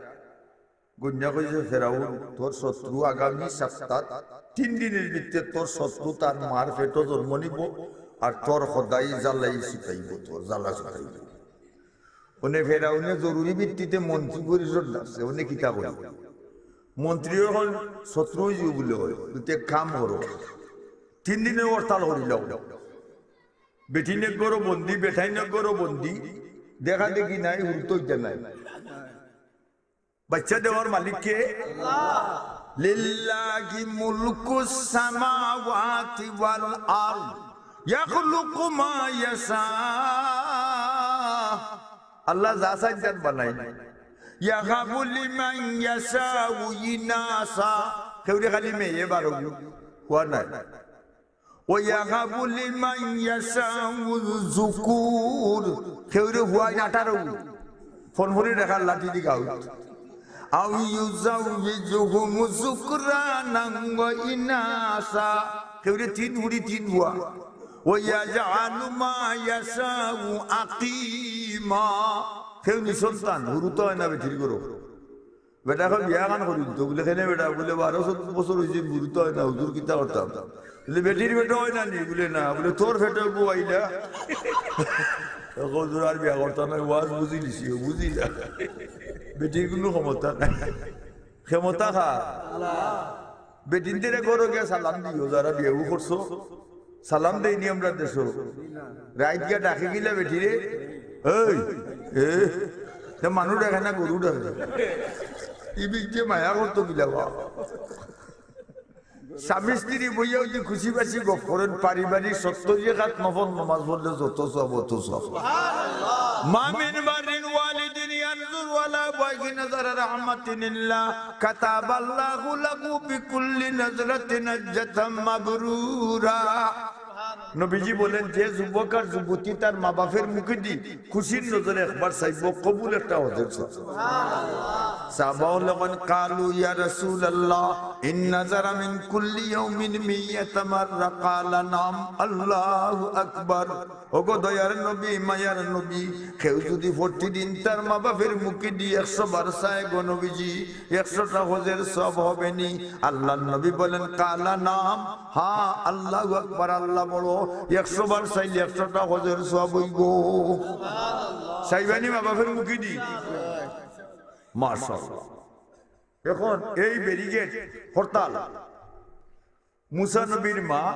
গইন্না কইছে, "ফেরাউন, তোর শত্রু আগামী সপ্তাহ তিন দিনের ভিতরে তোর শত্রু তার মার পেটো জন্ম নিব, আর তোর খোদাই জ্বালাই ছুটাইব, তোর জ্বালা ছুটাইব।" অনে ফেরাউনে জরুরি ভিত্তিতে মন্ত্রী পরিষদ ডাকছে, অনে কিতা করি? মন্ত্রী অখন শত্রু অইযিবো বুলে অয়, তে এক কাম করো, তিন দিনর হরতাল করিলাও। বেটিন এক ঘরো বন্দি, বেটাইন এক ঘরো বন্দি, দেখা দেখি নাই, হুরুতা অইতা নাই। বাচ্চা দেওয়ার মালিক কে? লিল্লাহি মুলকুস সামাওয়াতি ওয়াল আরদ, ইয়াখলুকু মা ইয়াশা। আল্লাহ যা চাইন তান বানাইন। ইয়াহাবু লিমান ইয়াশাউ ইনাসা, কেউরে খালি মেয়ে বারো, পুয়া নাই। ওয়া ইয়াহাবু লিমান ইয়াশাউ যুকুর, কেউরে পুয়াইন আঠারো, ফনফনি দেখার লাঠি দি গাউত। আও ইউজাউইজুহুম যুকরানান ওয়া ইনাসা, কেউরে তিন ফুড়ি তিন পুয়া। ওয়া ইয়াজআলু মা ইয়াশাউ আকিমা, কেউ নিঃসন্তান, হুরুতা অয় না বেটির ঘরো। বেটা কয়, "বিয়া খান করি দিতো।" বুলে, "কেনে বেটা?" বুলে, "বারো চৌদ্দ বছর অইছে, হুরুতা অয় না, হুজুর কিতা করতাম?" বুলে, "বেটির বেটা অয় না নি?" বুলে, "না।" বুলে, "তোর পেটো বউ আইলা?" হুজুর আর বিয়া করতাম না, ওয়াজ বুঝিলিছি, বুঝিলা। বেটির কুনু ক্ষমতা নাই। ক্ষমতা কার? বেটিন্তরে ঘরো গিয়া সালাম দিও, যারা বিয়াউ করছো। সালাম দেইনি আমরা দেশো। রাইত গিয়া ডাকে কিলা বেটিরে, "এই, এ, তে মানুষ ডাকে না, গরু ডাকে।" ই বিদ্যে মায়া করতো কিলা বা। স্বামী স্ত্রী বইয়া অইলে খুশি বাসি গপ করেন, পারিবারিক সত্তর রেকাত নফল নমাজ পড়লে যত সওয়াব, অত সওয়াব। মা মিন বাররিন ওয়ালিদিন ইয়ানজুরু আলা আবওয়াইহি নাজরা রাহমাতিন ইল্লা কাতাবাল্লাহু লাহু বিকুল্লি নাজরাতিন হাজ্জাতাম মাবরুরা। নবীজি বলেন, যে যুবক আর যুবতী তার মা বাপের মুখেদি খুশির নজরে একবার চাইব, কবুল একটা হজের সওয়াব। সাহাবা অকলে কইন, "কালু ইয়া রাসূলাল্লাহ, ইন নাজারা মিন কুল্লি ইয়াউমিন মিয়াতা মাররা?" ক্বালা, "নাম।" আল্লাহু আকবার। ওগো দয়ার নবী, মায়ার নবী, কেউ যদি প্রতিদিন তার মা বাপের মুখেদি একশো বার চায় গো নবীজি, একশোটা হজের সওয়াব হবে নি? আল্লাহর নবী বলেন, "ক্বালা, নাম।" হ্যাঁ, আল্লাহু আকবার, আল্লাহ বড়। একশো বার চাইলে একশোটা হজের সওয়াব অইব। চাইবা নি মা বাপের মুখেদি? মাশাআল্লাহ। এখন এই ব্যারিকেড হরতাল, মুসা নবীর মা,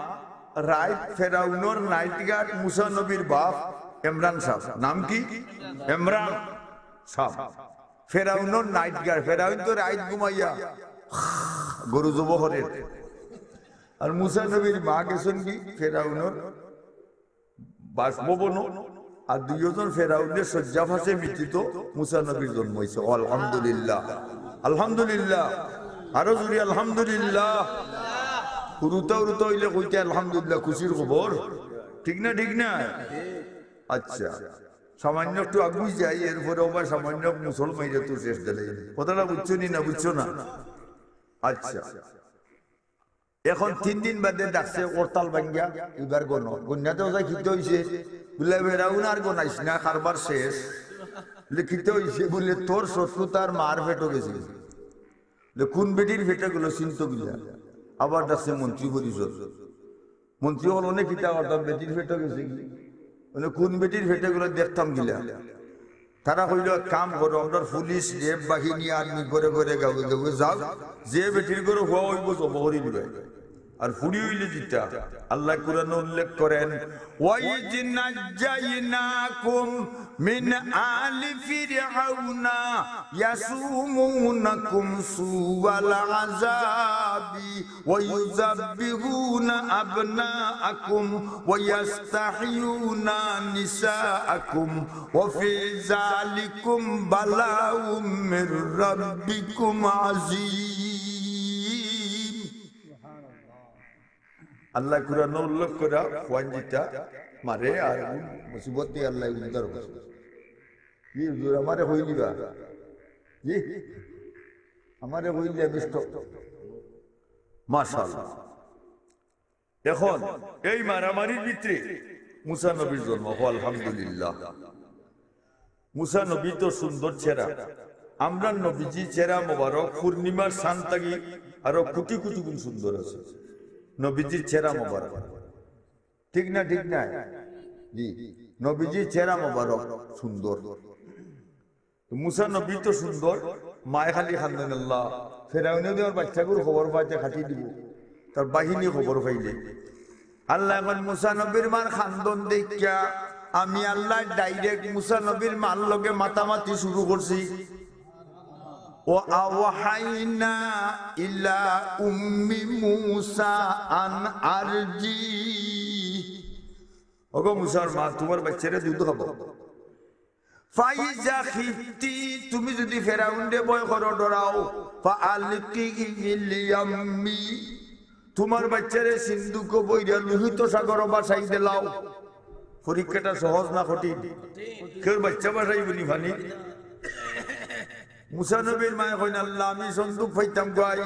রাইত ফেরাউনর নাইট গার্ড মুসা নবীর বাপ ইমরান সাব। নাম কি? ইমরান সাব। ফেরাউনর নাইট গার্ড। ফেরাউন তো রাইত ঘুমাইয়া গরু জবো করের। আর মুসা নবীর মা গেছইন কি ফেরাউনর বাসভবন, আর দুইজন ফেরাউনের শয্যা পাশে মিটিত মুসা নবীর জন্ম অইছে। আলহামদুলিল্লাহ, আলহামদুলিল্লাহ, আরো জুরে আলহামদুলিল্লাহ। হুরুতা হুরুতা অইলে কইতে আলহামদুলিল্লাহ, খুশির খবর, ঠিক না? ঠিক না? আচ্ছা, সামান্য একটু আগুই যাই, এরপরে আবার সামান্য মুসল মাইরে তো শেষ দিলে। কথাটা বুঝছো নি না? বুঝছো না? আচ্ছা, এখন তিন দিন বাদে ডাকছে করতাল ভাঙ্গিয়া, ইবার গণ। গণ্যাতে ওজা কিতা অইছে? বুলে, "ফেরাউন আর গণাইস না, কারবার শেষ।" বুলে, "কিতা অইছে?" বুলে, "তোর শত্রু তার মার পেটো গেছে।" বুলে, "কোন বেটির পেটো গেলো চিনতো কিলা?" আবার ডাকছে মন্ত্রী পরিষদ। মন্ত্রী অকল, "অনে কিতা করতাম, বেটির পেটো গেছে কি?" বুলে, "কোন বেটির পেটো গেলো দেখতাম কিলা?" তারা কইলো, "এক কাম করো, আমরার পুলিশ, র‍্যাব বাহিনী, আর্মি ঘরে ঘরে গাঁওয়ে গাঁওয়ে যাও, যে বেটির ঘরো পুয়া অইবো জবো করি দিবায়।" আর ফুড়ি অইলে যেতা, আল্লায় কোরআনো উল্লেখ করেন, "ওয়াইজ নাজ্জাইনাকুম মিন আলি ফিরআউনা ইয়াসুমুনাকুম সুআল আযাবি ওয়া ইউযাব্বিহুনা আবনাআকুম ওয়া ইয়াস্তাহইয়ুনা নিসাআকুম ওয়া ফি যালিকুম বালাউম মির রাব্বিকুম আযীম।" আল্লায় কোরআনো উল্লেখ করা, ফুয়াইন যেতা মারে আর মুসিবত দিয়া আল্লায় উদ্ধার করে। কি হুজুর, আমারে কইলিবা? জি, আমারে কইলে আমি stop। মাশাআল্লাহ। এখন এই মারামারির ভিতরে মুসা নবীর জন্ম। ও আলহামদুলিল্লাহ। মুসা নবী তো সুন্দর চেহারা। আমরার নবীজির চেহারা মোবারক পূর্ণিমার চান থাকি আরো কোটি কোটি গুণ সুন্দর আছে নবীজির চেহারা মোবারক। ঠিক না, ঠিক না? জি, নবীজির চেহারা মোবারক সুন্দর। তো মুসা নবী তো সুন্দর, মায় খালি কান্দইন, "আল্লাহ, ফেরাউনে তো আমার বাচ্চাগুর খবর পাইতে কাটি দিব, তার বাহিনী খবর পাইলে।" আল্লায় কইন, "মুসা নবীর মার কান্দন দেখিয়া আমি আল্লায় direct মুসা নবীর মার লগে মাতামাতি শুরু করছি।" "ওয়া আওহাইনা ইলা উম্মি মুসা আন আরজি।" ওগো মুসার মা, তুমার বাচ্চারে দুধ খাবো। "ফাইজা খিফতি", তুমি যদি ফেরাউনরে ভয় করো, ডরাও, "ফাআলকিহি ফিল ইয়াম্মি", তুমার বাচ্চারে সিন্ধুকো বইরা লোহিত সাগরো ভাসাই দিলাও। পরীক্ষাটা সহজ না কঠিন? কেউর বাচ্চা ভাসাইবো নি পানিত? মুসা নবীর মায়ে কইন, "আল্লাহ, আমি সন্দুক পাইতাম কই?"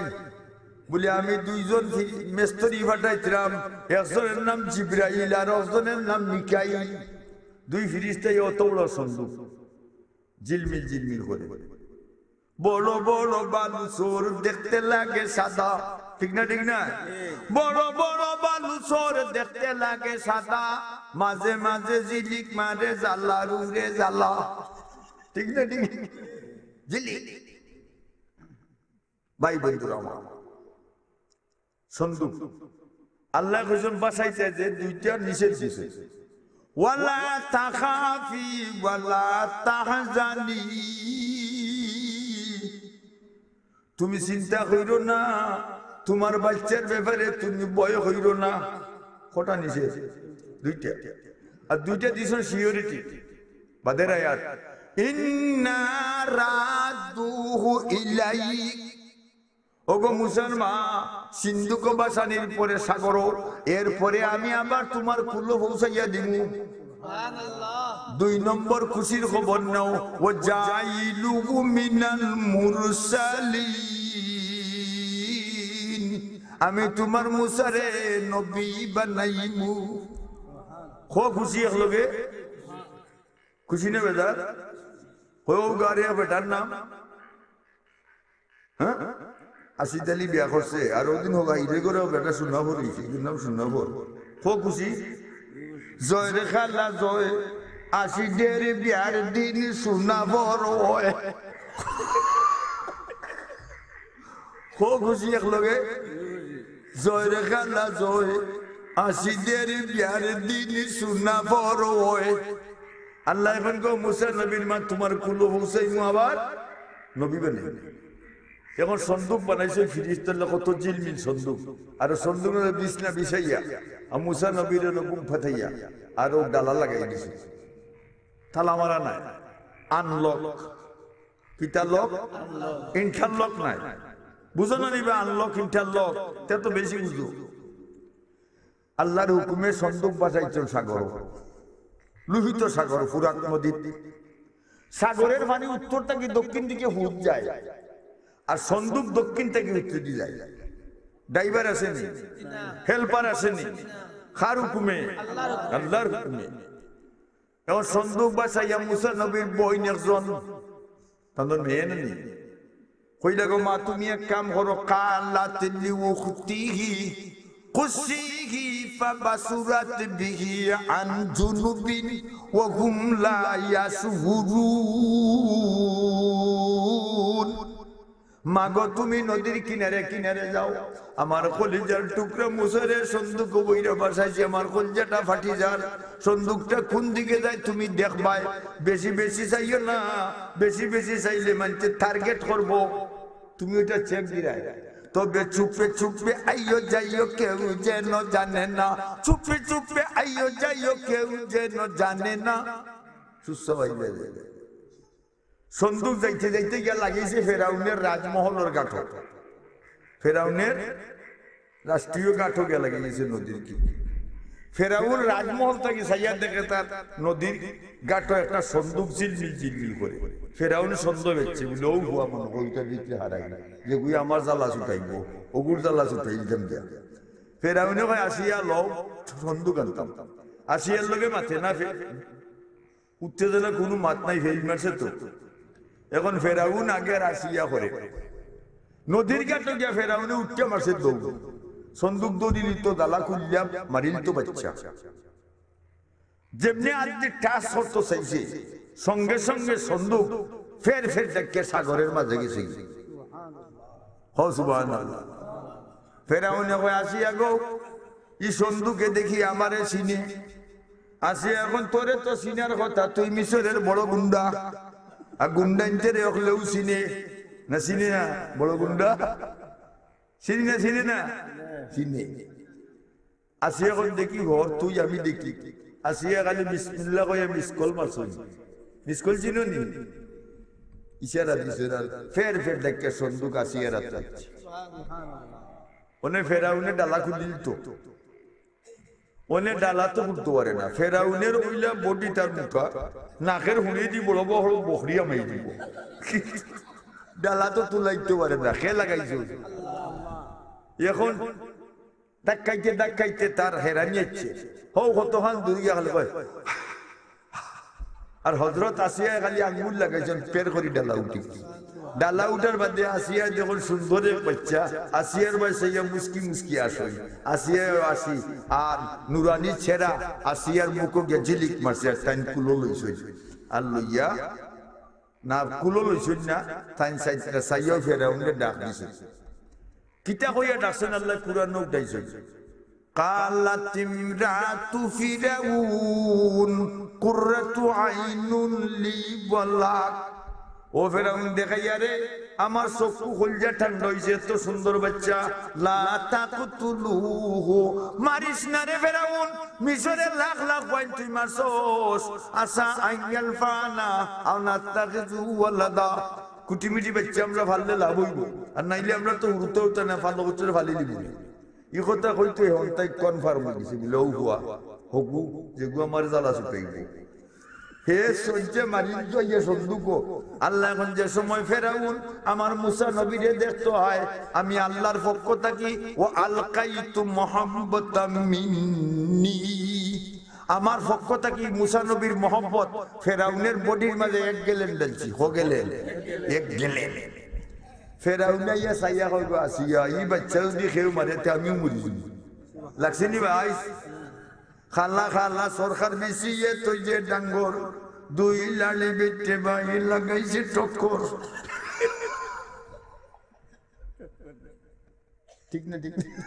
বুলে, "আমি দুইজন ফি-, মেস্তরি পাঠাইছিলাম, একজনের নাম জিব্রাইল আর একজনের নাম মিকাইল।" দুই ফিরিস্তায় অত বড় সন্দুক ঝিলমিল ঝিলমিল করে। বড় বড় বালু চর দেখতে লাগে সাদা, ঠিক না, ঠিক না? বড় বড় বালু চর দেখতে লাগে সাদা, মাঝে মাঝে ঝিলিক মারে জ্বালা রুরে জ্বালা, ঠিক না, ঠিক? ঝিলিক। ভাই বন্ধুরা আমার, সন্দুক। আল্লায় কইছইন ভাসাইতে যে দুইটা নিষেধ দিছে। "ওয়ালা তাখাফি ওয়ালা তাহজানি।" তুমি চিন্তা কইরো না, তুমার বাচ্চার ব্যাপারে তুমি ভয় কইরো না। কটা নিষেধ? দুইটা। আর দুইটা দিছইন surety। বাদের আয়াত, "ইন্না রাদ্দুহু ইলাইক।" ওগো মুসার মা, সিন্ধুকো ভাসানির পরে সাগরো, এরপরে আমি আবার তুমার কুলো পৌঁছাইয়া দিমু। দুই নম্বর খুশির খবর নাও, "ওয়া জাইলুহু মিনাল মুরসালিন।" আমি তুমার মুসারে নবী বানাইমু। কও খুশি একলগে। খুশি না বেজার? কও গারে বেটার নাম? হ্যাঁ? আশিদ আলী বিয়া করছে, আর ওদিন হোক, ইরে করে বেটা সুনাফর অইছে, এর নাম সুনাফর। কও খুশি? জয় রে খালা জয়, আশিদের বিয়ার দিন সুনাফর অয়। কও খুশি একলগে? জয় রে খালা জয়, আশিদের বিয়ার দিন সুনাফর অয়। আল্লায় কইন, "গো মুসা নবীর মা, তুমার কুলো পৌঁছাইমু আবার নবী বানাইমু।" এখন সন্দুক বানাইছে ফিরিস্তার লগে, কত ঝিলমিল সন্দুক। আর সন্দুক বিছনা বিছাইয়া, আর মুসা নবীর অনো ঘুম ফাটাইয়া, আর ও ডালা লাগাই দিছে। তালা মারা নাই, unlock। কিতা lock? Interlock নাই। বুঝো না নিবা unlock, interlock? তে তো বেশি বুঝো। আল্লাহর হুকুমে সন্দুক ভাসাইছইন সাগর, লোহিত সাগর, ফুরাত নদীত। সাগরের পানি উত্তর থাকি দক্ষিণ দিকে হুদ যায়, আর সন্দুক দক্ষিণ থাকি উত্তর দি যায়। ড্রাইভার আছে নি? হেল্পার আছে নি? কার হুকুমে? আল্লাহর হুকুমে। এখন সন্দুক বাছাইয়া মুসা নবীর বইন একজন, তান মেয়ে নি? কইলা, "গো মা, তুমি এক কাম করো।" قالت لأخته قصيه فبصرت به عن جنب وهم لا يشعرون। "মাগো, তুমি নদীর কিনারে কিনারে যাও, আমার কলিজার টুকরা মুসারে সন্দুক বইরা বাছাইছি, আমার কলিজাটা ফাটি যার, সন্দুকটা কোন দিকে যায় তুমি দেখবায়, বেশি বেশি চাইও না, বেশি বেশি চাইলে মানষে টার্গেট করবো, তুমি ওটা চেক দিরায়। তবে চুপে চুপে আইও যাইও, কেউ যেন জানে না, চুপে চুপে আইও যাইও, কেউ যেন জানে না।" সুস্থ হইবে। সন্দুক যাইতে যাইতে গিয়া লাগিছে ফেরাউনের রাজমহলর গাটো। ফেরাউনের রাষ্ট্রীয় গাটো গিয়া লাগিছে নদীর কি। ফেরাউন রাজমহল থাকি চাইয়া দেখে তার নদীর গাটো একটা সন্দুক ঝিলমিল ঝিলমিল করে। ফেরাউন সন্দেহ হচ্ছে, বলে, "ও হুয়া মনে হয় ওইটার ভিতরে হারাই না, যেগুই আমার জ্বালা ছুটাইব, ওগুর জ্বালা ছুটাই দিতাম গিয়া।" ফেরাউনে কয়, "আসিয়া লও, সন্দুক আনতাম।" আসিয়ার লগে মাতে না ফে-, উত্তেজনা, কোনো মাত নাই, ফেইল মারছে তো। এখন ফেরাউন আগে আর আসিয়া করে। নদীর ঘাটো গিয়া ফেরাউনে উঠতে মারছে দৌড়। সন্দুক দৌড়ি নিত, ডালা খুললিয়া মারিল তো বাচ্চা। যেমনি আজকে টাচ করতো চাইছে, সঙ্গে সঙ্গে সন্দুক ফের ফের ডাকিয়া সাগরের মাঝে গেছে। হো সুবহানাল্লাহ। ফেরাউনে কয়, "আসিয়া গো, ই সন্দুকে দেখি আমারে চিনে।" আসিয়া, "এখন তোরে তো চিনার কথা, তুই মিশরের বড় গুন্ডা, আর গুন্ডা ইনতে রে অকলেও চিনে না, চিনে না বড় গুন্ডা, চিনি না, চিনে না, চিনে।" আসিয়া এখন দেখি ঘর তুই আমি দেখি। আসিয়া খালি বিসমিল্লাহ কইয়া মিস কল মারছইন। মিস কল চিনো নি? ইশারা দিছে আর ফের ফের ডাকিয়া সন্দুক আসিয়ার আতো। অনে ফেরাউনে ডালা খুলিল তো। অনে ডালা তো খুলতো পারে না। ফেরাউনের অইলা বডি তার মুখা, নাকের হুড়ি দি বড় বড় বখরি হামাই দিব। ডালা তো তুলাইতো পারে না, কে লাগাইছে? এখন ধাক্কাইতে ধাক্কাইতে তার হেরানি আইছে। হউ কতখান দূর গিয়া খালি কয়। আর হজরত আসিয়ায় খালি আঙ্গুল লাগাইছইন, পের করি ডালা উঠি। ডালা উঠার বাদে আসিয়া যখন সুন্দর এক বাচ্চা, আসিয়ার বায় চাইয়া মুস্কি মুস্কি আসইন। আসিয়ায় আসি, আর নুরানি চেহারা আসিয়ার মুখো গিয়া ঝিলিক মারছে, আর তাইন কুলো লইছইন। আর লইয়া, না কুলো লইছইন না, তাইন চাইয়া ফেরাউনরে ডাক দিছইন। কিতা কইয়া ডাকছইন আল্লায় কুরআনো উঠাইছইন। قالت امرأة فرعون قرة عين لي ولك। ও ফেরাউন, দেখাইয়া রে, আমার চক্ষু কইলজা ঠান্ডা অইছে, এত সুন্দর বাচ্চা। لا تقتلوه, মারিস না রে ফেরাউন, মিশরে লাখ লাখ বইন তুই মারছস। عسى أن ينفعنا أو نتخذه ولدا। কুটিমিটি বাচ্চা আমরা ফাললে লাভ অইবো, আর নাইলে আমরা তো উড়তে উড়তে না ফালো উড়তে ফালি দিব। ই কথা কইতে হন তাই কনফার্ম অই গেছে, বলে, "ও হুয়া, হগু, যেগু আমার জ্বালা ছুটাইব।" হে সহ্যে মারিল তো ইয়ে সন্দুকো। আল্লায় এখন যে সময় ফেরাউন আমার মুসা নবীরে দেখতো হয়, আমি আল্লাহর পক্ষ থাকি, وألقيت محبة مني, আমার পক্ষ থাকি মুসা নবীর মহব্বত ফেরাউনের বডির মাঝে এক গ্যালন ঢালছি। ক গ্যালন? এক গ্যালন। ফেরাউন আইয়া চাইয়া কইব, "আসিয়া, ই বাচ্চা যদি কেউ মারে, তে আমিও মরি যাইমু।" লাগছে নি ভাই? খালা খালা সরকার বিছিয়ে তুই যে ডাঙ্গর, দুই লাড়ি বেটে ভাই লাগাইছে টক্কর। ঠিক না, ঠিক না?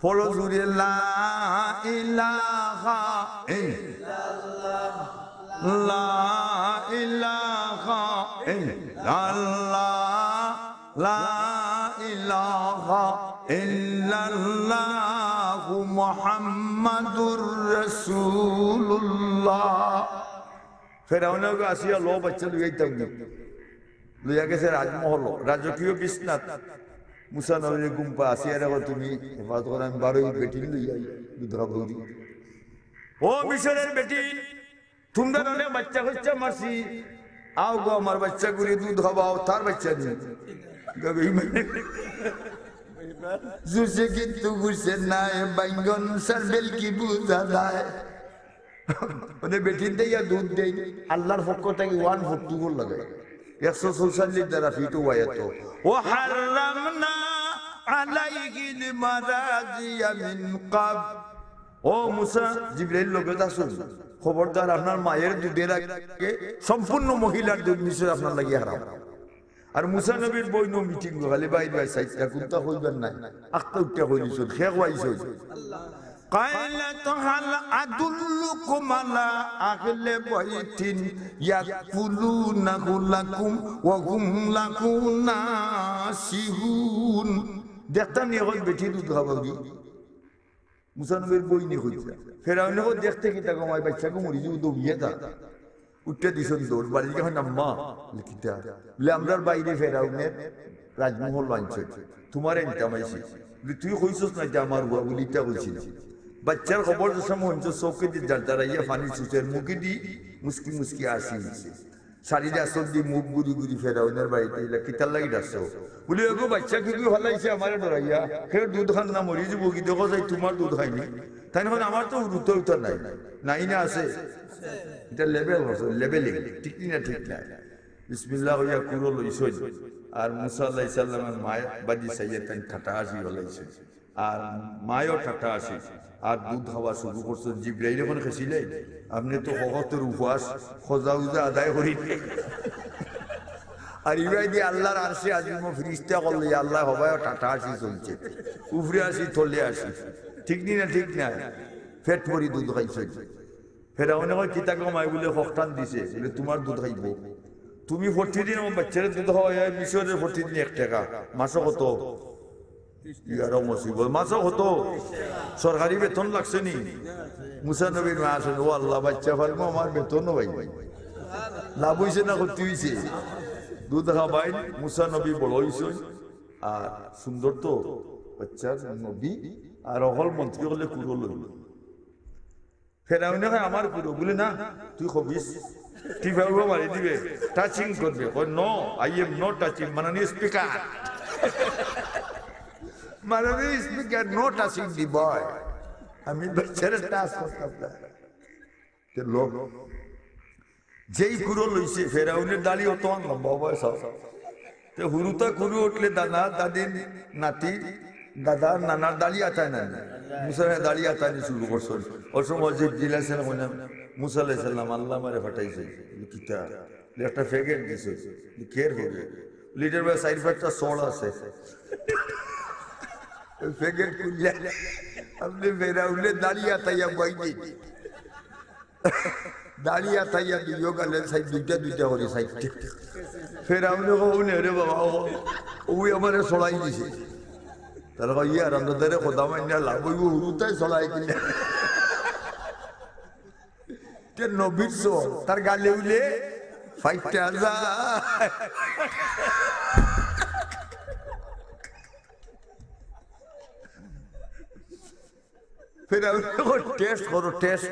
পড়ো জুরে, لا إله إلا الله, لا إله إلا الله, لا إله إلا الله محمد رسول الله। ফেরাউনে কইবো, "আসিয়া, লো বাচ্চা লইয়া আইতাম নি।" লইয়া গেছে রাজমহল, রাজকীয় বিছনাত। মুসা নবীয়ে ঘুম পায়, আসিয়ারে কয়, "তুমি হেফাজত করো, আমি বারই বেটিন লইয়া আই, দুধ খাবো দি।" ও মিশরের বেটিন, তুমরার অনেক বাচ্চা কাচ্চা মারছি, আও গো আমার বাচ্চাগুরে দুধ খাবাও, তার বাচ্চা নি। বেইমান। জুসে কিন্তু গুসে নাই, বাইঙ্গন সার বেলকি বুঝা যায়। মানে বেটিন দিয়া দুধ দেই, আল্লাহর পক্ষ থাকি ওয়ান ফোর্টি ফোর লাগে, একশো চৌচল্লিশ দ্বারা ফিট ওয়াইয়া তো। "ওয়া হাররামনা আলাইহিল মারাজিয়া মিন ক্বাবল।" ও মুসা, জিব্রাইল লগে আছইন, খবরদার আপনার মায়ের দুধের আগে সম্পূর্ণ মহিলার দুধ মিশর আপনার লাগি হারাম। আর মুসা নবীর বইনও মিটিং, খালি বাইর ভাই সাইডটা কুনটা কইবার নাই, আখতা উঠা কইলিছইন, শেখ ওয়াইছইন। "ক্বালাত হাল আদুল্লুকুম আলা আহলি বাইতিন ইয়াকফুলুনাহু লাকুম ওয়া হুম লাহু নাসিহুন।" দেখতাম নি অখন বেটি দুধ খাবাউরি। মুসা নবীর বইনে কইতা। ফেরাউনে কয়, "দেখতে কিতা গো মাই, বাইচ্চাগু মরি যাইবো, দৌড়িয়া যা।" উঠিয়া দিছইন দৌড়, বাড়ি গিয়া কইন, "আম্মা।" বলে, "কিতা?" বলে, "আমরার বাইরে ফেরাউনের রাজমহল আনছইন, তুমারে আনতাম আইছি।" বলে, "তুই কইছস না যে আমার হুয়া?" বলে, "ইতা কইছি না।" বাইচ্চার খবর যে সময় হুনছইন, চউখেদি জারজারাইয়া পানি চুষের, মুখেদি মুচকি মুচকি হাসি অইছে। শাড়ির আঁচল দি মুখ ঘুরি ঘুরি ফেরাউনের বাড়িত আইলা, "কিতার লাগি ডাকছো?" বলে, "এগু বাইচ্চাগুয়ে ফালাইছে আমারে ডরাইয়া, কেউ দুধ খার না, মরি যাইবোগি, দেখো চাই তুমার দুধ খাইনি।" তাইন কইন, "আমার তো হুরুতা হুরুতা নাই।" "নাই না, আছে।" ইটা লেবেল করছে, লেবেলিং, ঠিক নি না, ঠিক না? বিসমিল্লাহ কইয়া কুড়ো লইছইন, আর মুসা আলাইহিস সালামের মায় বাদি চাইয়া তাইন ঠাটা হাসি ফালাইছইন। আর মায়ও ঠাটা হাসি, আর দুধ খাওয়া শুরু করছইন। জিব্রাইল অখন খেছিলাইন, "আপনে তো হকতর উপাস, খোজা উজা আদায় করি।" আর ইবায়দি আল্লাহর আরশে আজিমো ফিরিস্তা অকল লইয়া আল্লায় হবায়ও ঠাটা হাসি চলছে, উপরে হাসি, তলে হাসি, ঠিক নি না, ঠিক না? পেট ভরি দুধ খাইছইন। ফেরাউনে কয়, "কিতা গো মাই?" বলে, "হকটান দিছে।" বলে, "তুমার দুধ খাইবো? তুমি প্রতিদিন আমার বাইচ্চারে দুধ খাওয়াইয়া, মিশরের প্রতিদিন এক টেকা, মাসো কত?" ইয়ারও মুসিবত, মাসো কত? সরকারি বেতন লাগছে নি? মুসা নবীর মায় আছইন, "ও আল্লাহ, বাইচ্চা ফালমু, আমার বেতনও পাইবো।" লাভ অইছে না ক্ষতি অইছে? দুধ খাবাইন, মুসা নবী বড় অইছইন, আর সুন্দর তো বাইচ্চার নবী, আর অকল মন্ত্রী অকলে কুড়ো লইল। ফেরাউনে কয়, "আমার কুড়ো।" বলে, "না, তুই কবিস।" টিপা উবা মারি দিবে, touching করবে। কয়, "No, I am not touching, মাননীয় স্পিকার।" মাননীয় speaker, "No touching the boy।" আমি বাইচ্চারে touch করতাম না। তে লোক যেই কুড়ো লইছে, ফেরাউনের দাড়ি অতখান লম্বা অইবো, চাও। তে হুরুতা কুড়ো উঠলে দাদা, দাদির নাতি, দাদার নানার দাড়ি আতায় না নি? মুসা নবীয়ে দাড়ি আতানি শুরু করছইন। অউ সময় জিবরিল আলাইহিস সালাম কইলা, "মুসা আলাইহিস সালাম, আল্লায় আমারে পাঠাইছইন।" বলে, "কিতা?" বলে, "একটা প্যাকেট দিছে।" বলে, "কের প্যাকেট?" বলে, "ইটার বাদে চাইর পাঁচটা ছড় আছে।" ওই প্যাকেট খুললে আপনে ফেরাউনের দাড়ি আতাইয়া বই দিন। দাড়ি আতাইয়া দুইও গালে সাইড দুইটা দুইটা করি সাইড। ফেরাউনে কও, "নে রে বাবা, ও, ওই আমারে ছড়াই দিছে।" তারা কয়, "ইয়া, রান্দাদারে খোদা মাইন্না লাভ অইবো, হুরুতায় ছড়াই দিলে।" তে নবীর সো, তার গালে উলে ফাইটটা যায়। ফেরাউনে কয়, "টেস্ট করো, টেস্ট।"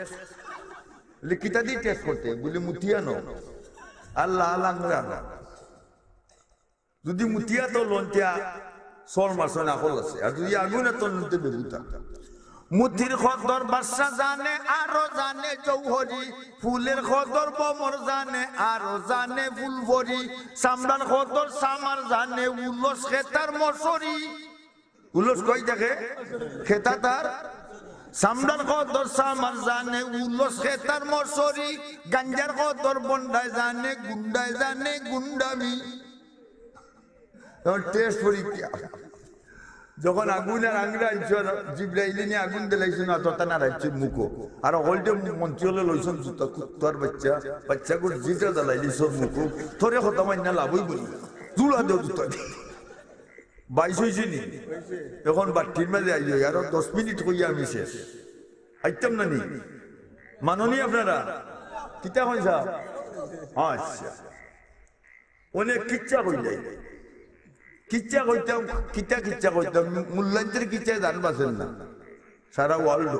বলে, "কিতা দি টেস্ট করতে?" বলে, "মুতিয়া নো, আর লাল আংরা নো। যদি মুতিয়া তো লন্টিয়া সর মাসন আকল আছে, আর যদি আগুন তো লন্টে বেগুতা।" মুতির কদর বাদশা জানে, আরো জানে জৌহরি। ফুলের কদর ভ্রমর জানে, আরো জানে ফুলপরি। চামড়ার কদর চামার জানে, উলস খেতার মশরি। উলস কই থাকে? খেতা তার। চামড়ার কদর চামার জানে, উলস খেতার মশরি। গাঞ্জার কদর বন্ডায় জানে, গুন্ডায় জানে গুন্ডামি। এখন টেস্ট পরীক্ষা। যখন আগুন আর আংরা আনছো, জিব্রাইলে নিয়া আগুন দিলাইছো না, ততা না রাখছো মুখো। আর হকলটে মন্ত্রী অকলে লইছইন জুতা, কুত্তার বাইচ্চা, বাইচ্চাগুর জিটা জ্বালাইলিছইন মুখো। তোরে কথা মাইন্না লাভ অইবো নি? জুড়া দেও জুতা দি। বাইশ অইছে নি? এখন বাট্টির মাঝে আইও, আরো দশ মিনিট কইয়া আমি শেষ। আইতাম না নি? মাননি আপনারা? কিতা কইন সাব? আচ্ছা। অনেক কিচ্ছা কইলাই। কিচ্ছা কইতাম, কিতা কিচ্ছা কইতাম, মূল্যায়নদের কিচ্ছা জান বাঁচেন না। সারা ওয়ার্ল্ড।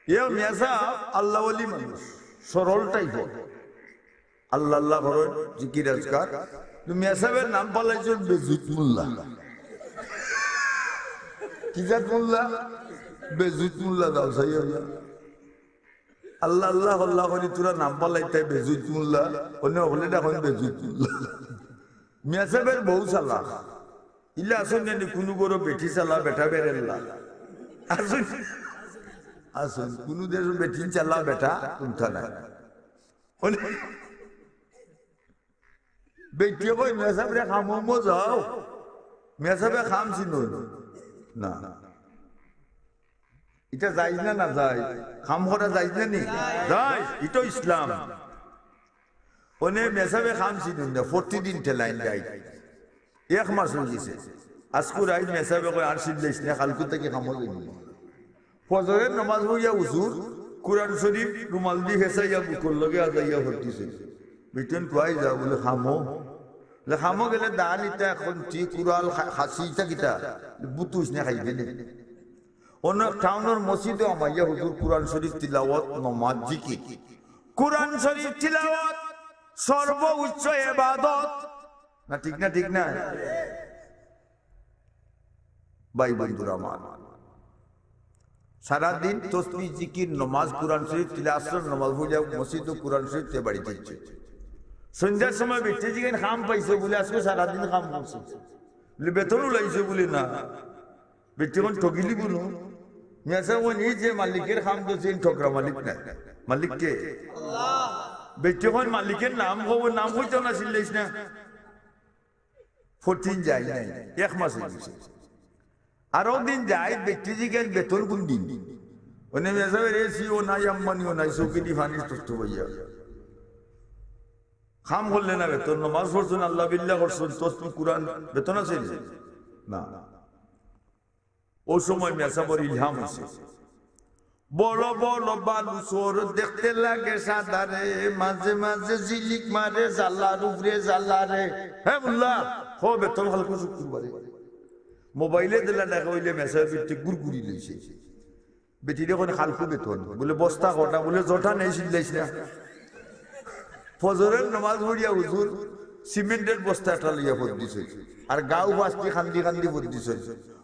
এ মিয়া সাব আল্লাহ ওলি মানুষ, সরল টাইপর। আল্লাহ আল্লাহ করইন, জিকির আজকার। তো মিয়া সাহেবের নাম পাল্টাইছইন বেজুত মোল্লা। কি জাত মোল্লা? বেজুত মোল্লা। যাও চাইও না। আল্লাহ আল্লাহ আল্লাহ করি তোরা নাম পাল্টাইতায় বেজুত মোল্লা, অনে অকলে ডাকইন বেজুত মোল্লা। মিয়া সাহেবের বউ চালাক। ইলা আছইন নি কুনু ঘরো বেটি চালা, বেটা বেরেল্লা? আছইন, আছইন। কুনু দেশো বেটি চালা বেটা কুন্তা নাই। অনে বেটিয়ে কয়, "মিয়া সাহেব রে, কামো মো যাও।" মিয়া সাহেবে কাম চিনইন না। ইটা জায়েজ না, না জায়েজ? কাম করা জায়েজ না নি? জায়েজ। ইটা ইসলাম। অনে মিয়া সাহেবে কাম চিনইন না, প্রতিদিন ঠেলাইন যাই। এক মাস অইগেছে। আইজকু রাইত মিয়া সাহেবে কয়, "আর চিল্লাইছ না, কাইলকু থাকি কামো যাইমু।" ফজরের নামাজ পড়িয়া হুজুর কুরআন শরীফ রুমাল দি হেছাইয়া বুকর লগে আজাইয়া ভর্তিছে। বেটিন কয়, "যা," বুলে, "কামো।" বুলে, "কামো গেলে দান ইতা এখন তি কুড়াল খা-, খাসি ইতা কিতা? বুতুস নে খাইবে নে।" অন্য টাউনর মসজিদো হামাইয়া হুজুর কুরআন শরীফ তিলাওয়াত, নমাজ, জিকির। কুরআন শরীফ তিলাওয়াত সর্বোচ্চ ইবাদত। না ঠিক না, ঠিক না? ভাই বন্ধুরা আমার, সারাদিন তসবিহ, জিকির, নমাজ, কুরআন শরীফ, তিলা আসর নমাজ পড়িয়া মসজিদো কুরআন শরীফ তে বাড়িত আইছে। সন্ধ্যার সময় বেটি জিগাইন, "কাম পাইছো?" বুলে, "আইজকু সারাদিন কাম করছি।" বুলে, "বেতন উলাইছো?" বুলে, "না।" বেটি কইন, "ঠগিলি বুলু।" মিয়া সাহেব কইন, "ই যে মালিকের কাম দিছে, ইন ঠগরা মালিক নায়।" মালিক কে? বেটি কইন, "মালিকের নাম কও।" "নাম কইতাম না, চিল্লাইছ না।" ফটিন যায় নাই, এক মাস অইগেছে। আরো দিন যায়, বেটি জিগাইন, "বেতন কুন দিন?" অনে মিয়া সাহেব, "এসিও নাই, আম্বানিও নাই, চউখেদি পানির তত্ত্ব পাইয়া।" কাম করলে না বেতন, নমাজ পড়ছইন, আল্লাহ বিল্লাহ করছইন, তসবিহ, কুরআন, বেতন আছে নি? না। অউ সময় মিয়া সাহেবর ইলহাম অইছে। বড় বড় বালু চর দেখতে লাগে সাদা রে, মাঝে মাঝে ঝিলিক মারে জ্বালার উপরে জ্বালা রে। হে মোল্লা, কও বেতন কাইলকু শুক্রবারে। মোবাইলে দিলা দেখা অইলে মিয়া সাহেবে বেটিরে গুড়গুড়ি লইছে। বেটিরে কইন, "কাইলকু বেতন।" বুলে, "বস্তা কয়টা?" বুলে, "যতটা নেই চিল্লাইছ না।" ফজরের নমাজ পড়িয়া হুজুর সিমেন্টের বস্তা একটা লইয়া ভর দিছে, আর গাউ বাস্তি কান্দি কান্দি ভর দিছে।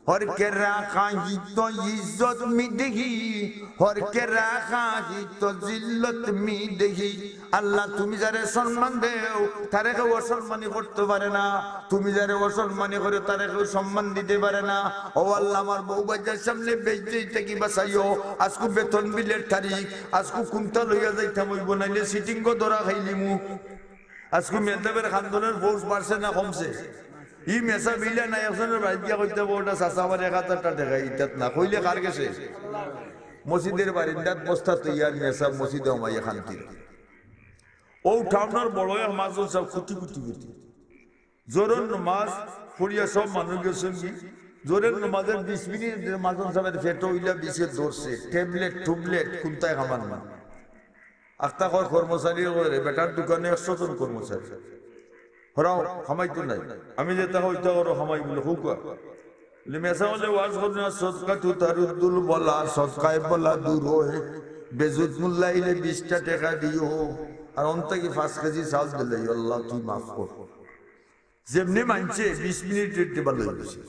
"হর কে রাখা হি তো ইজ্জত মি দেহি, হর কে রাখা হি তো জিল্লত মি দেহি।" আল্লাহ, তুমি যারে সম্মান দেও, তারে কেউ অসম্মানী করতে পারে না। তুমি যারে অসম্মানী করো, তারে কেউ সম্মান দিতে পারে না। ও আল্লাহ, আমার বউ বাচ্চার সামনে বেইজ্জতি থাকি বাঁচাইও। আইজকু বেতন বিলের তারিখ, আইজকু কুন্তা লইয়া যাইতাম অইবো, নাইলে সিটিংও ধরা খাইলিমু। আইজকু মেহতাবের খান্দনের ফোর্স বাড়ছে না কমছে? ই মেসাব ইলা না, একজনের বাড়িত গিয়া কইতা, "বউটা চাচা, আমার এক হাজারটা টেকা ইতাত না।" কইলে কার গেছে? মসজিদের বারিন্দাত বস্তা তৈয়ার, মেসাব মসজিদো হামাইয়া খান্তির। অউ টাউনর বড় এক মাজন সাব কুটি কুটি কুটি। জোহরর নমাজ পড়িয়া সব মানুষ গেছইন গি। জোহরর নমাজের বিশ মিনিট মাজন সাবের পেটো অইলা বিষে ধরছে, ট্যাবলেট টুবলেট কুন্তায় কামান না। আখতা কয় কর্মচারী কয়, "রে বেটার দোকানো একশো জন কর্মচারী। হরাও, কামাই তো নাই। আমি যেতা কই অতা করো, কামাই বুলে, কউক্কা।" বুলে, "মেসাব অকলে ওয়াজ করইন না, সদকাতু তারুদ্দুল বালা, সদকায় বালা দূর অয়। বেজুত মোল্লা আইলে বিশটা টেকা দিও, আর অন থাকি পাঁচ কেজি চাউল দিলাইও, আল্লাহ তুই মাফ কর।" যেমনে মানছে, বিশ মিনিটর ভিতরে ভালা অইগেছে।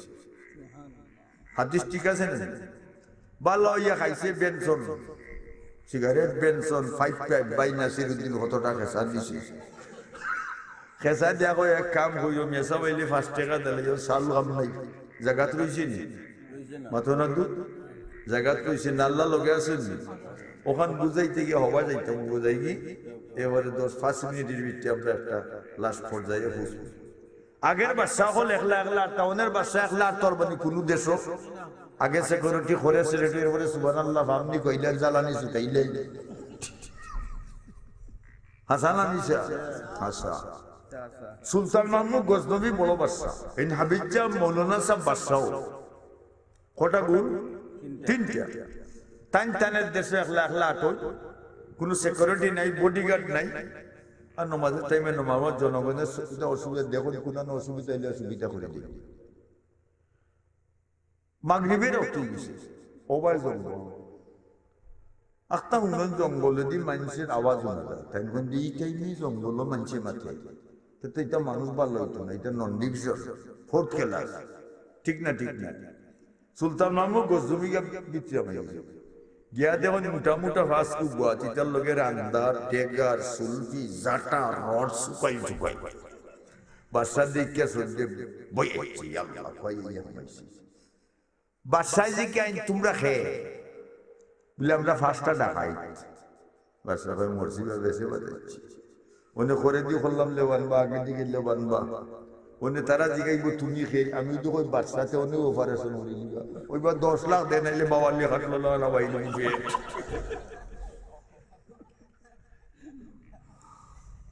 হাদিস ঠিক আছে না? ভালা অইয়া খাইছে Benson, cigarette Benson, five five, ভাই নাসিরুদ্দিন কতটা খেসা দিছে। খেসা দিয়া কয়, "এক কাম করিও, মেসাব আইলে পাঁচ টেকা দিলাইও, চাউল কাম নাই।" জাগাত রইছে নি? মাতো না তো? জাগাত রইছে না, আল্লাহ লগে আছইন নি? অখান বুঝাইতে গিয়া হবা যাইতাম, বুঝাই কি? এবারে দশ পাঁচ মিনিটর ভিতরে আমরা একটা লাস্ট পর্যায়ে পৌঁছবো। আগের বাদশা অকল একলা একলা আটতা, অনের বাদশা একলা আটতা পারবা নি কুনু দেশো? আগে সিকিউরিটি করে, সিলেটের উপরে সুবহানাল্লাহ, ফামনি কইলে, জ্বালানি ছুটাইলে। হাছা না মিছা? হাছা। সুলতান মাহমুদ গজনবী বড় বাদশা, ইন হাবিজা মৌলানা সাব বাদশাও। কটা গুণ? তিনটা। তাইন তানের দেশো একলা একলা আটইন, কুনু সিকিউরিটি নাই, বডিগার্ড নাই। আর নমাজের টাইমে নমাজ, জনগণের সুবিধা অসুবিধা দেখইন, কুনু অসুবিধা অইলে সুবিধা করি দেইন। মাগরিবের অক্ত অইগেছে, অবায় জঙ্গল। আখতা হুনইন জঙ্গলেদি মানষের আওয়াজ হুনা যায়। তাইন কইন যে, "ই টাইমে জঙ্গলো মানষে মাতে।" তো ইটা মানুষ ভালা অইতো না, ইটা নন ডিভিশন, ফোর্থ ক্লাস। ঠিক না, ঠিক না? সুলতান মাহমুদ গজনবী গিয়া ভিতরে হামাই গেছে। গিয়া দেখইন মোটা মোটা পাঁচ কুবা, ইতার লগে রান্দার, ডেগার, সুলফি, জাটা, রড শুকাই শুকাই। বাদশা দেখিয়া সইজ্জে বই আইছে, "ইয়া আল্লাহ, কই ইয়া হামাইছে।" বাদশায় জিকাইন, "তুমরা কে?" বুলে, "আমরা পাঁচটা ডাকাইত।" বাদশা কয়, "মরছি বা বেঁচে বাঁচাইছি।" অনে করেদি করলাম, "লে বানবা, আগেদি গেলে বানবা।" অনে তারা জিকাইবো, "তুমি কে?" আমি তো কই, "বাদশাতে অনে অপারেশন করি দিবা।" অইবা দশ লাখ দে, নাইলে বাওয়াল্লি খাটলো না, না ভাই, নুন পেয়ে।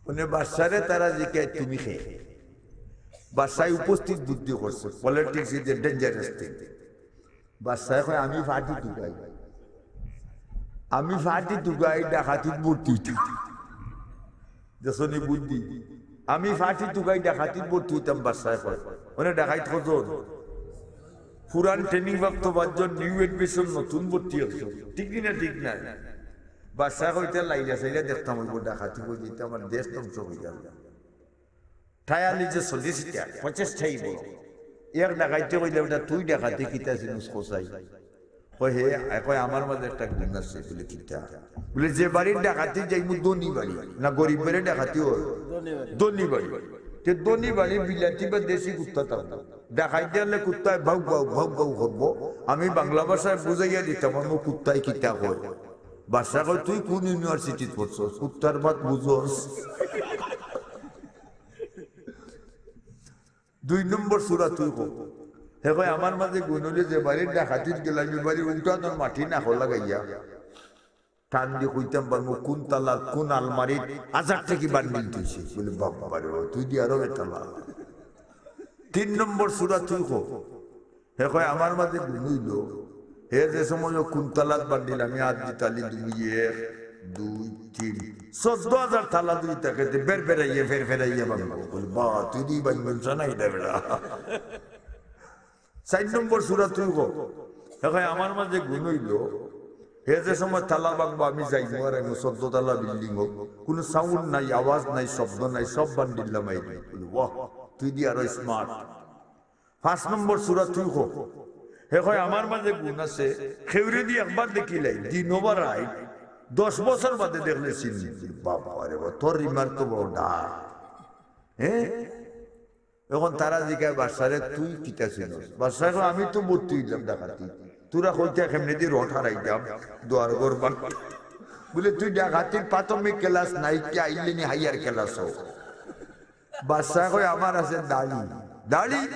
অনে বাদশারে তারা জিকায়, "তুমি কে?" বাদশায় উপস্থিত বুদ্ধি করছে, politics is a dangerous thing। বাদশায় কয়, "আমি ফাটি তুকাই, আমি ফাটি তুকাই, ডাকাতিত ভর্তি অইতাম।" দেখছনি বুদ্ধি? "আমি ফাটি তুকাই, ডাকাতিত ভর্তি অইতাম," বাদশায় কয়। অনে ডাকাইত কয়জন? পুরান ট্রেনিং প্রাপ্ত পাঁচজন, নিউ অ্যাডমিশন, নতুন ভর্তি অইছে। ঠিক নি না? ঠিক না? বাদশায় কয়, "ইতা লাইলা চাইলা দেখতাম অইবো, ডাকাতি করি দিতে আমার দেশ ধ্বংস অই যাইবো।" ঠায় আলি যে সলিসিটার, প্রচেষ্টাই বড়। এক ডাকাইতে কইলে, "বেটা, তুই ডাকাতি কিতা চিনস কছাইন?" কয়, "হে, এ কয়, আমার মাঝে একটা গুণ আছে।" বুলে, "কিতা?" বুলে, "যে বাড়ির ডাকাতি যাইমু ধনী বাড়ি, না গরিব বাড়ি ডাকাতি অয়?" ধনী বাড়ি। তে ধনী বাড়ি বিলাতি বা দেশি কুত্তা থাকবো। ডাকাইতে আইলে কুত্তায় ভাউ ভাউ, ভাউ ভাউ করবো। আমি বাংলা ভাষায় বুঝাইয়া দিতাম পারমু কুত্তায় কিতা কয়। বাদশা কয়, "তুই কুন ইউনিভার্সিটিত পড়ছস? কুত্তার মাত বুঝস?" দুই নম্বর সূরা তুই ক। হে কয়, "আমার মাঝে গুণ অইলে যে বাড়ির ডাকাতিত গেলাম, ই বাড়ির উঠানোর মাটি নাকো লাগাইয়া টান দি কইতাম পারমু কুন তালাত, কুন আলমারিত হাজার টেকি বান্ডিল থইছে।" বুলে, "বাবা রে, তুই দি আরো বেতালা।" তিন নম্বর সূরা তুই ক। হে কয়, "আমার মাঝে গুণ অইলো, হে যে সময় কুন তালাত বান্ডিল, আমি আত দি তালি দিমু, এক, দুই, তিন, চৌদ্দ হাজার তালা যদি থাকে, তে বের বেরাইয়া, ফের ফেরাইয়া ভাঙবো।" বুলে, "বা, তুই দি ভাঙবেন সানা এটা বেড়া।" চাইর নম্বর সূরা তুই ক। হে কয়, "আমার মাঝে গুণ অইলো, হে যে সময় তালা ভাঙবো, আমি যাইমু আর আইমু, চৌদ্দ তালা বিল্ডিং অউক, কুনু সাউন্ড নাই, আওয়াজ নাই, শব্দ নাই, সব বান্ডিল লামাই দিমু।" বুলে, "ওয়াহ, তুই দি আরো স্মার্ট।" পাঁচ নম্বর সূরা তুই ক। হে কয়, "আমার মাঝে গুণ আছে, কেউরে দি একবার দেখিলাই, দিনো বা রাইত, দশ বছর বাদে দেখলে চিনি।" বাবা রে বাবা, তোর রিমার তো বড় ডাক। হ্যাঁ? এখন তারা জিকায় বাদশারে, "তুই কিতা চিনস?" বাদশা কয়, "আমি তো ভর্তি অইলাম ডাকাতি, তোরা কইতা কেমনে দি রড হারাইতাম, দুয়ার ঘর বান।" বুলে, "তুই ডাকাতির প্রাথমিক ক্লাস নাই, কে আইলে নি হাইয়ার ক্লাস অ?" বাদশা কয়, "আমার আছে দাড়ি।" দাড়ি?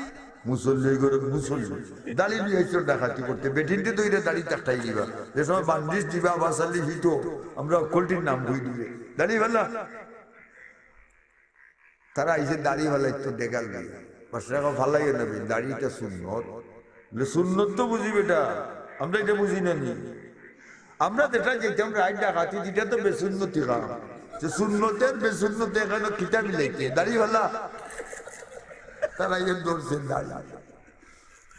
মুসল্লি ঘরে মুসল্লি। দাড়ি লইয়া আইছো ডাকাতি করতে, বেটিন্তে তো এটা দাড়ি তাকটাই দিবা। যে সময় বান্দিশ দিবা, আবার সাল্লি ফিটো, আমরা অকলটির নাম কই দিবে। দাড়ি ভালা? তারা আইছে দাড়ি ফালাইতো ডেগার লইয়া। বাদশা কয়, "ফালাইও না বে, দাড়িটা সুন্নত।" বুলে, "সুন্নত তো বুঝি বেটা, আমরা এটা বুঝি না নি। আমরা যেটা যেতাম রাইত ডাকাতি, এটা তো বেসুন্নতি কাম। তো সুন্নতের বেসুন্নতে এখানো কিতা মিলাইতে? দাড়ি ফালা।" তারা ইয়ে ধরছে দাড়ি।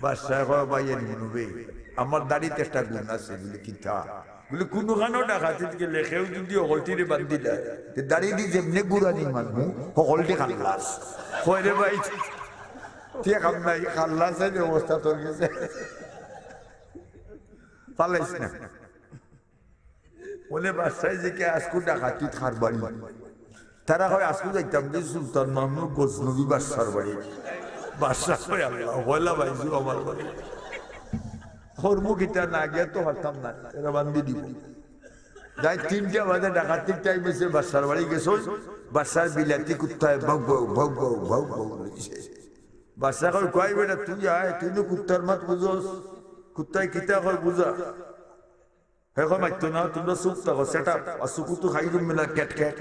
বাদশায় কয়, "ভাই, এর মনে হবে, আমার দাড়িত একটা গুণ আছে।" বুলে, "কিতা?" বুলে, "কুনুখানো ডাকাতিত গেলে কেউ যদি হকলটিরে বান্দিলায়, তে দাড়ি দি যেমনে গুড়ানি মারমু, হকলটি খাল্লাস।" কয়, "রে ভাই, তুই কাম নাই, খাল্লাস অইলে অবস্থা তোর গেছে। ফালাইস না।" অনে বাদশায় জিকায়, "আজকু ডাকাতিত কার বাড়ি?" তারা কয়, "আজকু যাইতাম দি সুলতান মাহমুদ গজনবী বাদশার বাড়ি।" বাদশা কয়, "আল্লাহ, পয়লা বাইজু আমার বাড়ি। করমু কিতা, না গিয়া তো পারতাম না, এরা বান্দি দিবো।" যাই তিনটা বাজে ডাকাতির টাইম অইছে, বাদশার বাড়ি গেছইন, বাদশার বিলাতি কুত্তায় ভাউ ভাউ, ভাউ ভাউ, ভাউ ভাউ লইছে। বাদশা কয়, "কই বেটা, তুই আয়, তুই নু কুত্তার মাত বুঝস, কুত্তায় কিতা কয় বুঝা।" হে কয়, "মাততো না, তুমরা চুপ থাকো, shut up, আর সুকুতু খাইরুম মিনাল ক্যাট ক্যাট।"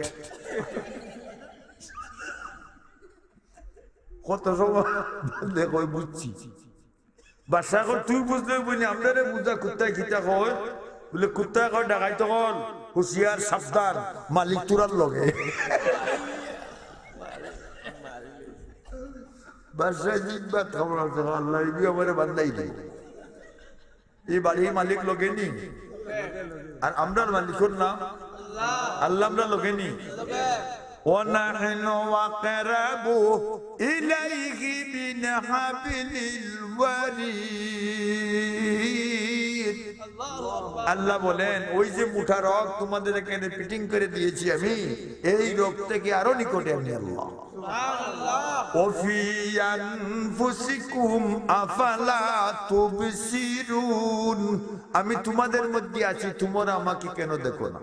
কত সময় বাদে কয়, "বুঝছি।" বাদশা কয়, "তুই বুঝলে বুঝলি, আমরারে বুঝা, কুত্তায় কিতা কয়?" বুলে, "কুত্তায় কয়, ডাকাইত অকল, হুঁশিয়ার, সাবধান, মালিক তোরার লগে।" বাদশায় জিতবার খবর আছে, "আল্লাহ, ইবি আমারে বান্দাই দিবো।" এই বাড়ির মালিক লগে নি? আর আমরার মালিকর নাম আল্লাহ। আমরার লগে নি? ونحن أقرب إليه من حبل الوريد। আল্লাহ বলেন, ওই যে মোটা রগ তোমাদের এখানে ফিটিং করে দিয়েছি আমি, এই রগ থেকে আরো নিকটে আমি আল্লাহ। وفي أنفسكم أفلا تبصرون। আমি তোমাদের মধ্যে আছি, তোমরা আমাকে কেন দেখো না?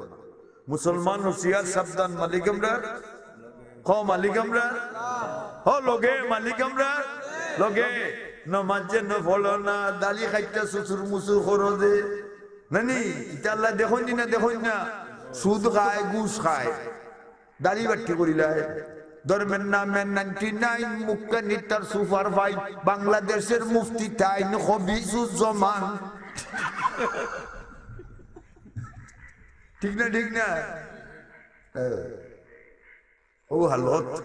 মুসলমান হুঁশিয়ার সাবধান, মালিক আমরার। ক মালিক আমরার। হ লগে মালিক আমরার। লগে। নমাজ যে ন পড়ো না, দাড়ি কাইট্টা সুসুর মুসুর করো যে। নানি, ইতা আল্লায় দেখইন নি না, দেখইন না। সুদ খায়, ঘুষ খায়। দাড়ি বাট্টি করিলায়। ধর্মের নামে নাইনটি নাইন মুক্কা নিতার সুপার ফাইভ। বাংলাদেশের মুফতি তাইন খবিসুজ্জামান। ঠিক না, ঠিক না? হ্যাঁ। ও হালত।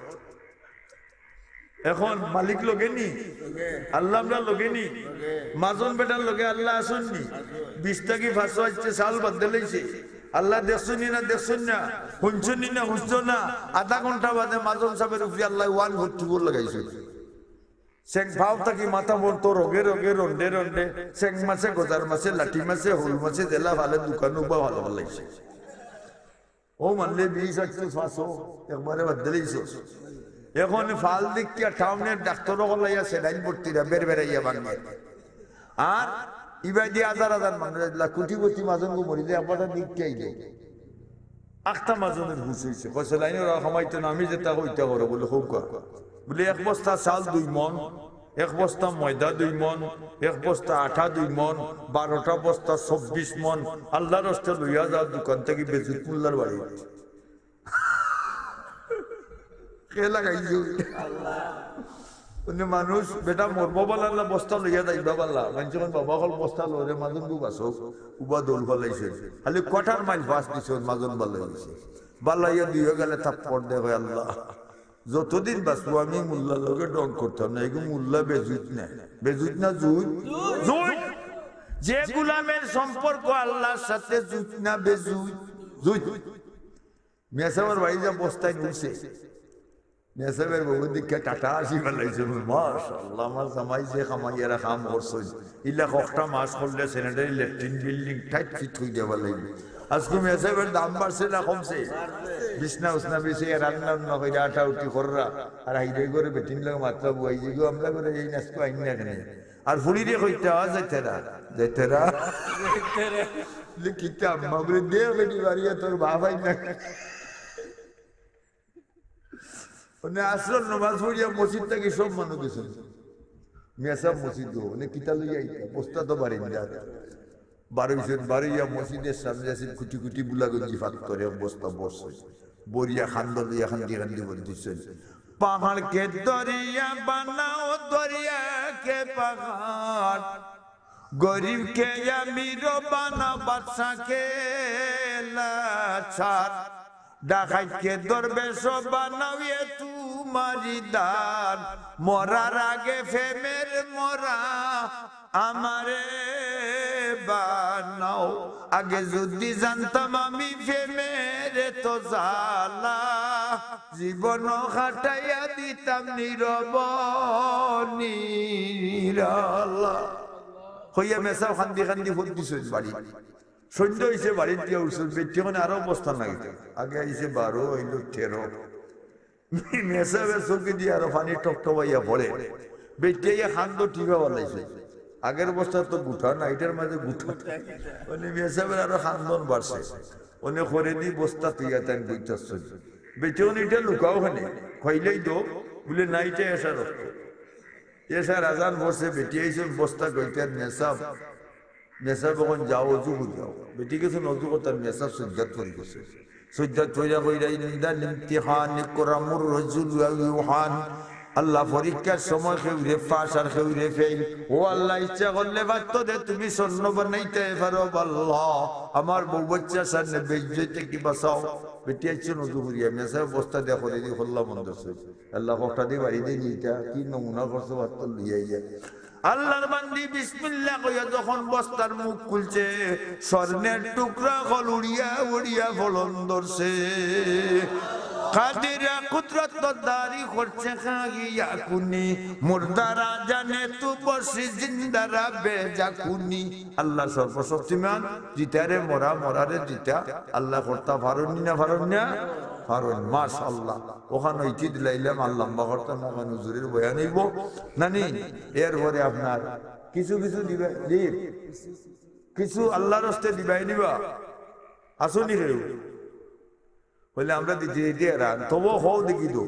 এখন মালিক লগে নি, আল্লাহ আমরার লগে নি, মাজন বেটার লগে আল্লাহ আছইন নি। বিশ থাকি পাঁচশো আইছে, চাউল বাদ দিলাইছে। আল্লাহ দেখছইন নি না, দেখছইন না, হুনছইন নি না, হুনছো না। আধা ঘন্টা বাদে মাজন সাবের উপরে আল্লায় ওয়ান ফোর্টি ফোর লাগাইছে। চেং ফাও থাকি মাথা পর্যন্ত রগে রগে রন্ডে রন্ডে, চেং মাছে, গজার মাছে, লাঠি মাছে, হউল মাছে, যেলা ফালে দোকানো বা ভালা ফালাইছে। ও মানলে বিশ আটশো পাঁচশো, একবারে বাদ দিলাইছো। এখন ফাল দেখিয়া টাউনের ডাক্তার অকল আইয়া সেলাইন ভর্তিরা বের বেরাইয়া ভাঙ্গে। আর ইবাদি হাজার হাজার মানুষ আইলা, কোটিপতি মাজন গো মরিলে একবার দেখিয়া আইলে। আখতা মাজনের হুশ অইছে। কয়, "সেলাইন ওরা খামাইতো না, আমি যেটা কই ইটা করো।" বলে, "কউক্কা।" বলে, "এক বস্তা চাউল দুই মণ, এক বস্তা ময়দা দুই মণ, এক বস্তা আটা দুই মণ, বারোটা বস্তা চব্বিশ মণ, আল্লাহর ওয়াস্তে লইয়া যাও দোকান থাকি বেজুত মোল্লার বাড়ি।" কে লাগাইছে? অনে মানুষ বেটা মরবো বালা না বস্তা লইয়া যাইবা বালা? মানষে কইন, "বাবা অকল বস্তা লরে, মাজন গু বাচক।" উবা দৌড় ফালাইছে। খালি কোয়ার্টার মাইল পাস দিছে, মাজন বালা অইছে। বালা অইয়া দুইও গালে থাপ্পড় দে, কয়, "আল্লাহ, যতদিন বাচবো আমি মোল্লার লগে ঢং করতাম না, এগু মোল্লা বেজুত না।" বেজুত না জুত? জুত। যে গোলামের সম্পর্ক আল্লাহর সাথে জুত না বেজুত? জুত। মেসাবর বাড়ি যা বস্তায় নিছে। মেসাবের বউ দেখে টাটা আসি ফালাইছে। মাশাআল্লাহ, আমার জামাই যে কামাইয়ারা কাম করছইন। ইলা কয়টা মাস করলে sanitary latrine building tight fit অই যাইবার লাগি। আজকে মেসাবের দাম বাড়ছে না কমছে? বিছনা উছনা বিছাইয়া রান্না উন্না কইরা আটা উটি কররা। আর হাইরে করে বেটিন লগে মাতরা বুয়াই যে, "গো, আমরা করে এই নাচকু আইন না কেনে?" আর ফুড়িরে কইতা, "আ, যাইতারা, যাইতারা।" বলে, "কিতা আম্মা?" বলে, "দে বেটি বাড়িয়া তোর বাপ আইন না।" অনে আসরর নমাজ পড়িয়া মসজিদ থাকি সব মানুষ গেছইন। মেসাব মসজিদ গো, অনে কিতা লইয়া আইতা? বস্তা তো বাড়ির না। বারইছইন, বারইয়া মসজিদের সামনে আছিল কুটি কুটি বুলাগঞ্জি ফাত্তর, এক বস্তা ভরছইন। ভরিয়া কান্দো লইয়া কান্দি কান্দি বলতেছইন, "পাহাড়কে দরিয়া বানাও, দরিয়াকে পাহাড়, গরিবকে আমির বানাও, বাদশাকে লাচার, ডাকাইতকে দরবেশ বানাও, এ তোমারই দান, মরার আগে প্রেমের মরা আমারে বানাও। আগে যদি জানতাম আমি প্রেমের এত জ্বালা, জীবন কাটাইয়া দিতাম নীরব নিরালা।" কইয়া মেসাব কান্দি কান্দি পড়ি দিছইন বাড়ি। সন্ধ্যা অইছে, বাড়িত গিয়া উঠছইন, বেটি অনে আরো বস্তা নাগিতা। আগে আইছে বারো, আইলো তেরো। মেসাবের চউখেদি আরো পানি টপটপাইয়া পড়ে। বেটি আইয়া কান্দো টিপা ফালাইছে। আগের বস্তা তো গুটা না, ইটার মাঝে গুটা। অনে মেসাবের আরো কান্দন বাড়ছে। অনে করেদি বস্তা থইয়া তাইন বইতাছইন। বেটি অনে, "ইটা লুকাও কেনে, কইলেই তো।" বলে, "না, ইটা এশার অক্ত।" এশার আজান পড়ছে, বেটি আইছইন বস্তা কইতার, মেসাব, মেসাব অখন যাও, অজু করি যাও। বেটি গেছইন অজু করতার, মেসাব সজ্জাত পড়ি গেছে। সজ্জাত পড়িয়া কইরা, "ইন্দাল ইমতিহান ইকরামুর রাজুল ওয়া ইউহান।" আল্লাহ, পরীক্ষার সময় কেউরে পাস আর কেউরে ফেইল। ও আল্লাহ, ইচ্ছা করলে বাত্ত দে তুমি স্বর্ণ বানাইতে পারো, আল্লাহ। আমার বউ বাচ্চার সামনে বেইজ্জতি থাকি বাঁচাও। বেটি আইছইন অজু করিয়া, মেসাব বস্তা দিয়া করেদি কল্লা বন্ধ অইছে। আল্লাহ, কটা দি বাড়ি দিয়ে নিতা, কি নমুনা করছো, বাত্ত লইয়া আইয়া। আল্লাহর বান্দি বিসমিল্লাহ কইয়া যখন বস্তার মুখ খুলছে, স্বর্ণের টুকরা অকল উড়িয়া উড়িয়া ফলন ধরছে। কাদিরা কুদরত দারি করছে খাইয়া কুনি, মুর্দারা জানে তু বসি জিন্দারা বেজা কুনি। আল্লাহ সর্বশক্তিমান, জিতারে মরা, মরারে জিতা। আল্লাহ করতা পারইন নি না পারইন না? পারইন। মাশাআল্লাহ। অখান ইতি দিলাইলাম, আর লম্বা করতাম না, অখান হুজুরের বয়ান অইবো। নানি, এরপরে আপনার কিছু কিছু দিবা, দি, কিছু আল্লাহর হস্তে দিবাই নিবা। আছো নি কেউ? বলে, আমরা দিতে দিতে হেরান, তবু হও দেখি দো।